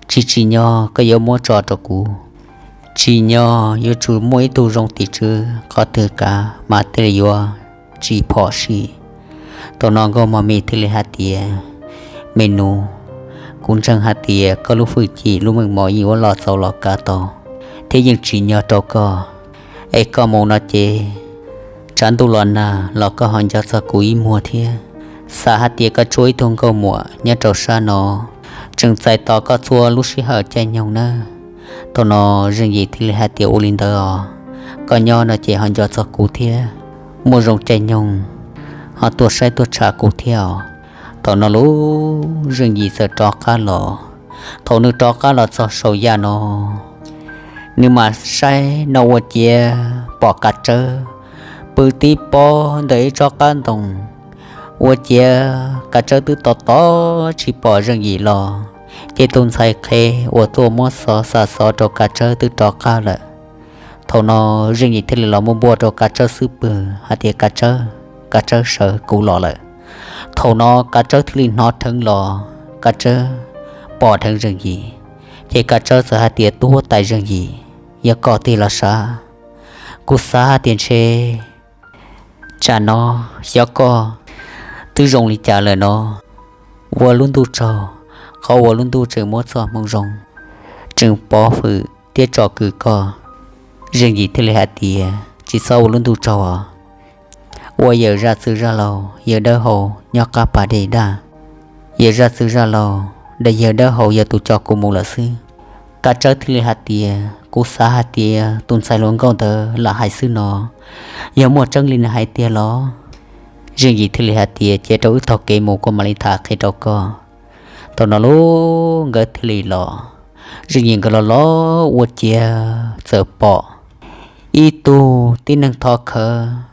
Tsis tsim nyog koj yuav muab tso rau kuv. Tsim nyog yuav tsum muaj ib tug zoo tim tswv qhov twg kav mas thiaj li yuav tsis phom sij. Thaum no Nkauj Mos Mis thiaj li hais tias, Me nus, kuv ntseeg hais tias koj lub hwj chim lub meej mom yeej yuav los txaus los kav tau, thiab yeej tsim nyog rau koj. Es koj mus no ces tshav ntuj los nag los koj ho nco txog kuv ib muag thiab. Xav hais tias koj tshuav ib tug nkauj muam nyob rau sab no tseem txais tos koj txhua lub sij hawm caij nyoog nawb. Thaum no Zeej Yim thiaj li hais tias, Ua li ntawd os, koj nyob no ces ho nco txog kuv thiab, muaj zoo caij nyoog ho tuaj saib tuaj tsham kuv thiab os. Thaum no lub Zeej Yim txawm rov qab los. Thaum nws rov qab los txog saum yaj no, nws mam saib no ua ciav pom Kav Tsawb pw tib pob ntawm ib tsob qab ntoo. Ua ciav Kav Tsawb twb tos tos tsis pom Zeej Yim los, ces tus ntxhais qhev uas tuaj muab xov xa xov rau Kav Tsawb twb rov qab lawm. Thaum no Zeej Yim thiaj li los muab npuaj rau Kav Tsawb xub pwg hais tias, Kav Tsawb, Kav Tsawb, sawv, kuv los lawm. Thaum no Kav Tsawb thiaj li hnov dheev los, Kav Tsawb pom dheev Zeej Yim, ces Kav Tsawb txawm hais tias, Tub huab tais Zeej Yim, yog koj tiag los sav? Kuv xav hais tias ntshe tsam no xyov koj twb zoo li cas lawm no. Ua lub ntuj tsaug, qhov uas lub ntuj tseem muab txoj hmoo zoo tseem pov hwm thiab tsom kwm koj. Zeej Yim thiaj li hais tias, Tsis txhob ua lub ntuj tsaug os. Ua yawm zaj txwv zaj laug, yawg dawb hau nyob qab pas dej daj. Yawm zaj txwv zaj laug, yawg dawb hau yog tus coj kuv mus lawm xwb. Kav Tsawb thiaj li hais tias, Kuv xav hais tias tus ntxhais hluas nkauj ntawd lam hais xwb no, yog muaj tseeb li nws hais tiag los? Zeej Yim thiaj li hais tias, Cia rau wb taug kev mus kuv mam li tham qhia rau koj. Thaum no lub nkawd thiaj li los. Zeej Yim nkawd los los ua ciav txawm pom ib tug tib neeg thov khawv,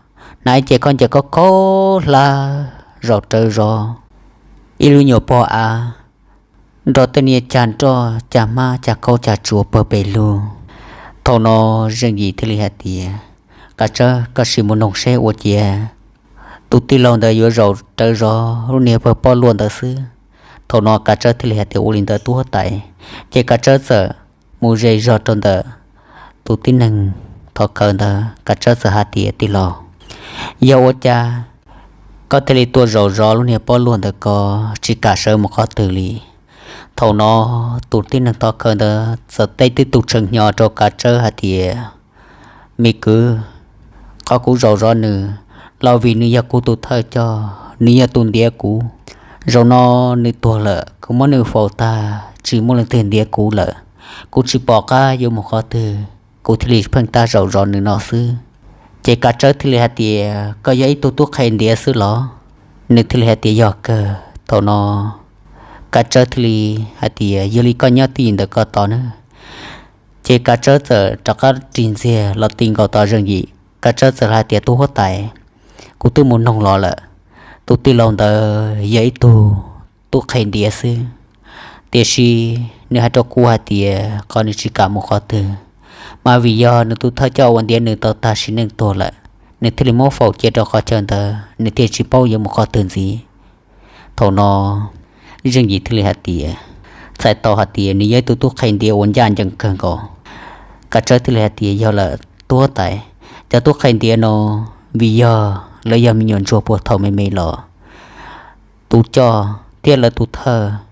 hnav ib ce khaub ncaws khaub khaub hlab zaum rawv zov, ib lub nyuam pog av nrog tej niag cag nroj cag hmab cag khaub cag tsuas pawg pes lug. Thaum no Zeej Yim thiaj li hais tias, Kav Tsawb, koj sim mus noog seb ua ciav tus tij laug ntawd yuav zaum rawv zov lub niag pawg pob luaj ntawd xwb. Thaum no Kav Tsawb thiaj li hais tias, Ua li ntawd tub huab tais. Ces Kav Tsawb txawm mus ze zog rau ntawm tus tib neeg thov khawv ntawd. Kav Tsawb txawm hais tias, Tij laug, yog ua cas koj thiaj li tuaj zaum zov lub niag pob luaj ntawd ko, tsis kam sawv mus qhov twg li? Thaum no tus tib neeg thov khawv ntawd txawm teb tib tug tshee hnyo rau Kav Tsawb hais tias, Me kwv, qhov kuv zaum zov nws los vim nws yog kuv tus thawj coj, nws yog tus ntiav kuv. Zaum no nws tuag lawm, kuv muab nws faus tag tsis muaj leej twg ntiav kuv lawm, kuv tsis pom qab yuav mus qhov twg, kuv thiaj li pheej tab zaum zov nws no xwb. Ces Kav Tsawb thiaj li hais tias, Koj yog ib tug tub qhe ntiav xwb los? Nws thiaj li hais tias, Yog kawg. Thaum no Kav Tsawb thiaj li hais tias, Yog li koj nyob twj ywm ntawm ko tos nawb. Ces Kav Tsawb txawm rov qab ris ntxiag los ti nkaus tos Zeej Yim. Kav Tsawb txawm hais tias, Tub huab tais, kuv twb mus noog los lawm, tus tij laug ntawd yog ib tug tub qhe ntiav xwb, tiam sis nws hais rau kuv hais tias qhov nws tsis kam mus qhov twg, mas vim yog nws tus thawj coj uas ntiav nws tau tag sim neej tuag lawm, nws thiaj li muab faus cia rau qhov chaw ntawd, nws thiaj tsis paub yuav mus qhov twg ntxiv. Thaum no Zeej Yim thiaj li hais tias, txhais tau hais tias nws yog ib tug tub qhe ntiav uas ncaj ncees kawg nkaus. Kav Tsawb thiaj li hais tias, Yog lawm tub huab tais, cov tub qhe ntiav no vim yog lawv yog me nyuam ntsuag puag thaum me me los, tus coj thiab lawv tus thawj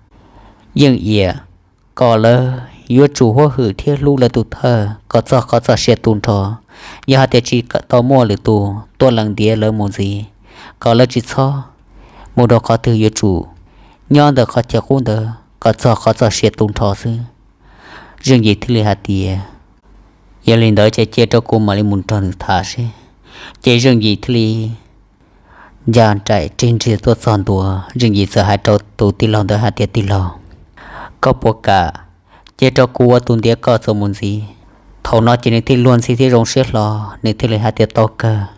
yeej iam kom lawv yuav tsum huab hwm thiab hlub lawv tus thawj kom txog qhov txoj sia tu nrho. Yog hais tias tsis tau muaj lwm tus tuaj lees ntiav lawv mus ntxiv, kom lawv tsis txhob mus rau qhov twg, yuav tsum nyob ntawm qhov chaw qub ntawd kom txog qhov txoj sia tu nrho xwb. Zeej Yim thiaj li hais tias, Yog li ntawd ces cia rau kuv mam li mus nrog nws tham seb. Ces Zeej Yim thiaj li ncaj nraim rig nriag tuaj txog ntua. Zeej Yim txawm hais rau tus tij laug ntawd hais tias, Tij laug, koj puas kam cia rau kuv ua tus ntiav koj txuas mus ntxiv? Thaum no ces nws thiaj luag ntxhi thiab zoo siab hlo, nws thiaj li hais tias, Tau kawg,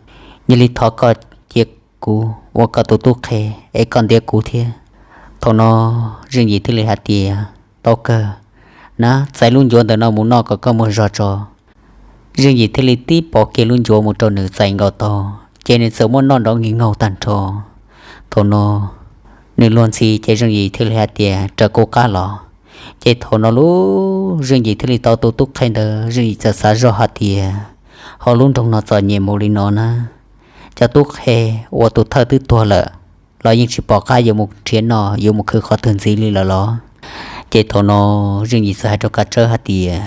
yog li thov koj cia kuv ua koj tus tub qhe es koj ntiav kuv thiab. Thaum no Zeej Yim thiaj li hais tias, Tau kawg, na, txais lub ncuav ntawm no mus noj kom koj muaj zog tso. Zeej Yim thiaj li tib pov kiag lub ncuav mus rau nws txais nkaus tau, ces nws txawm muab noj nrov nkig nkaug tag nrho. Thaum no nws luag ntxhi ces Zeej Yim thiaj li hais tias, Raws kuv qab los. Ces thaum no lub Zeej Yim thiaj li tau tus tub qhe ntawd, Zeej Yim txawm xav zoj hais tias, ho lub nroog no txom nyem mus li no na, cov tub qhe uas tus thawj twb tuag lawm los yeej tsis pom qab yuav mus nrhiav noj yuav mus khwv qhov twg ntxiv li lawm los. Ces thaum no Zeej Yim txawm hais rau Kav Tsawb hais tias,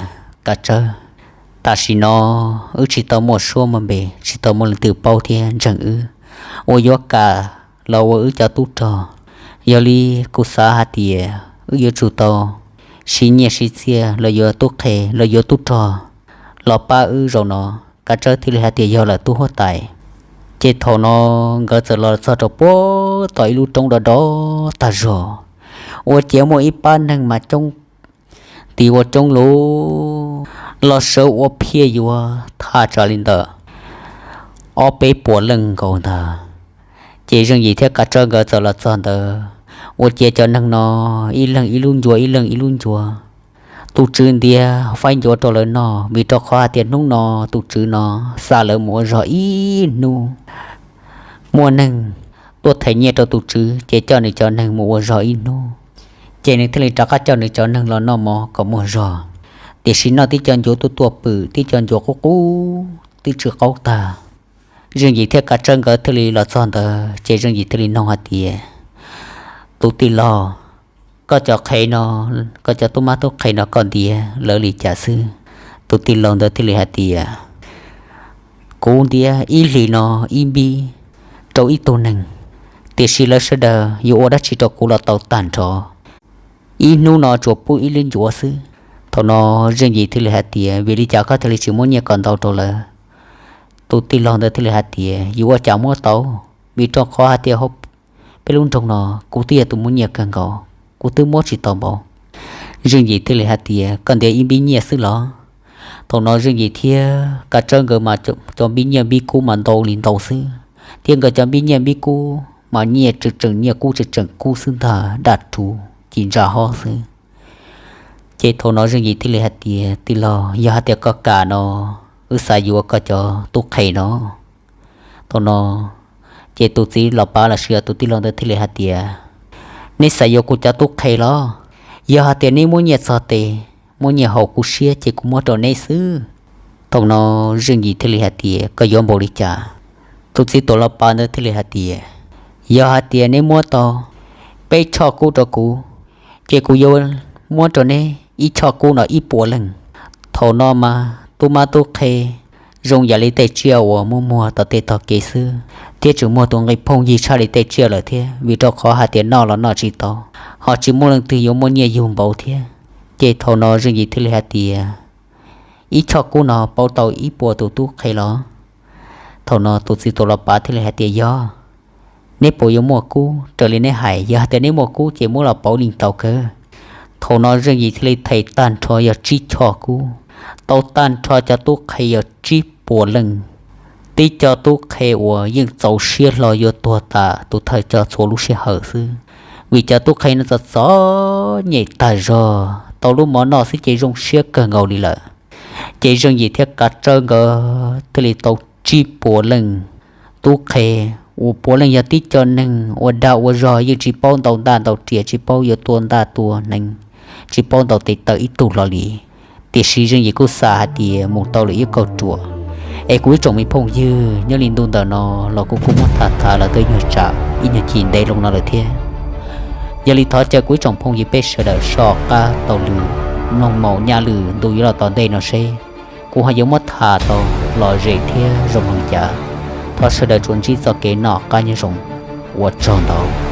Kav Tsawb, tam sim no wb tsis tau muaj suab muaj npe, tsis tau muaj leej twg paub thiab ntseeg wb, ua yuav kam los ua wb cov tub rog. Yog li kuv xav hais tias wb yuav tsum tau siv nyiaj siv txiaj los yuav tub qhe los yuav tub rog los pab wb zaum no. Kav Tsawb thiaj li hais tias, Yog lawm tub huab tais. Ces thaum no nkawd txawm los txog rau puag tom ib lub roob do do tag zog, ua ciav muaj ib pab neeg mas coob, tis ua coob lug los sawv ua phiaj yuav thaj tsam li ntawm ob peb puas leej nkaus ntag. Ces Zeej Yim thiab Kav Tsawb nkawd txawm los txog ntawd, ua ciav cov neeg no ib leeg ib lub ncua ib leeg ib lub ncua. Tus tswv ntiav faib ncuav rau lawv noj, vim rau qhov hais tias hnub no tus tswv no xa lawv mus ua zog ib hnub. Muaj neeg tuaj them nyiaj rau tus tswv ces coj nws cov neeg mus ua zog ib hnub, ces nws thiaj li rov qab coj nws cov neeg los noj mov kom muaj zog. Tiam sis noj tib co ncuav tuaj tuaj pwm, tib co ncuav qub qub twb tsw qaub tag. Zeej Yim thiab Kav Tsawb nkawd thiaj li los txog ntawd ces Zeej Yim thiaj li nug hais tias, Tus tij laug, koj cov qhe no, koj cov tub mab tub qhe no koj ntiav lawv li cas xwb? Tus tij laug ntawd thiaj li hais tias, Kuv ntiav ib hlis no ib npib rau ib tug neeg, tiam sis lawv sawv daws yuav ua dab tsi rau kuv los tau tag nrho. Ib hnub no tsuas pub ib lub ncuav xwb. Thaum no Zeej Yim thiaj li hais tias, Vim li cas koj thiaj li tsis muab nyiaj kom ntau rau lawv? Tus tij laug ntawd thiaj li hais tias, Yuav ua cas muab tau, vim rau qhov hais tias peb lub nroog no kuv twb yog tus muaj nyiaj kawg nkaus, kuv twb muab tsis tau npaum. Zeej Yim thiaj li hais tias, Koj ntiav ib npib nyiaj xwb los? Thaum no Zeej Yim thiab Kav Tsawb nkawd mas cov npib nyiaj npib kub mas ntau li ntau xwb, thiab nkawd cov npib nyiaj npib kub mas nyiaj tseem tseem nyiaj kub tseem tseem kub xwb ntag, daj rhuv ci ntsa hob xwb. Ces thaum no Zeej Yim thiaj li hais tias, Tij laug, yog hais tias koj kam no, wb xav yuav koj cov tub qhe no. Thaum no ces tus txiv los pav los sis yog tus tij laug ntawd thiaj li hais tias, Neb xav yuav kuv cov tub qhe los? Yog hais tias neb muab nyiaj txog tes, muab nyiaj haum kuv siab ces kuv muab rau neb xwb. Thaum no Zeej Yim thiaj li hais tias, Koj yuav npaum li cas? Tus txiv tuam los pav ntawd thiaj li hais tias, Yog hais tias neb muab tau peb choj kub rau kuv, ces kuv yuav muab rau neb ib choj kub no ib puas leej. Thaum no mas tub mab tub qhe zoo yam li tej tsiaj uas muaj muag tom tej tog kev xwb, thiab tseem muag tus nqi phooj ywg tshaj li tej tsiaj lawm thiab, vim rau qhov hais tias noj los noj tsis tau, ho tsis muaj leej twg yuav muaj nyiaj yug npaum thiab. Ces thaum no Zeej Yim thiaj li hais tias, Ib choj kub no pauv tau ib puas tus tub qhe los? Thaum no tus txiv tuam los pav thiaj li hais tias, Yog. Neb puas yuav muaj kub raws li neb hais? Yog hais tias neb muaj kub ces muab los pauv li tau kawg. Thaum no Zeej Yim thiaj li them tag nrho yog tsib choj kub, tau tag nrho cov tub qhe yog tsib puas leej. Tib co tub qhe uas yeej txaus siab hlo yuav tuag tas tus thawj coj txhua lub sij hawm xwb, vim cov tub qhe no txom txom nyem tag zog, tau lub mov noj xwb ces zoo siab kawg nkaus li lawm. Ces Zeej Yim thiab Kav Tsawb nkawd thiaj li tau tsib puas leej tub qhe, uas puav leej yog tib co neeg ua dag ua zog, yeej tsis paub ntaus ntaj ntaus riam, tsis paub yuav tua ntaj tua hneev, tsis paub ntaus tes taw ib tug hlo li. Tiam sis Zeej Yim kuj xav hais tias mus tau lawm ib kauj ruam, es kuv ib tsoom me phooj ywg, nyob li ntu ntawm no los kuv kuj muab tham tham los tau ib nyuag tsam ib nyuag chim ntev loo no lawm thiab. Yog li thov caw kuv ib tsoom phooj ywg peb sawv daws soj qab taug lw mloog maum nyaj lwm ntu yuav los tom ntej no seb kuv ho yuav muab tham tau lom zem thiab zoo li cas. Thov sawv daws tsuas ntsib txoj kev noj qab nyob zoo, ua tsaug ntau.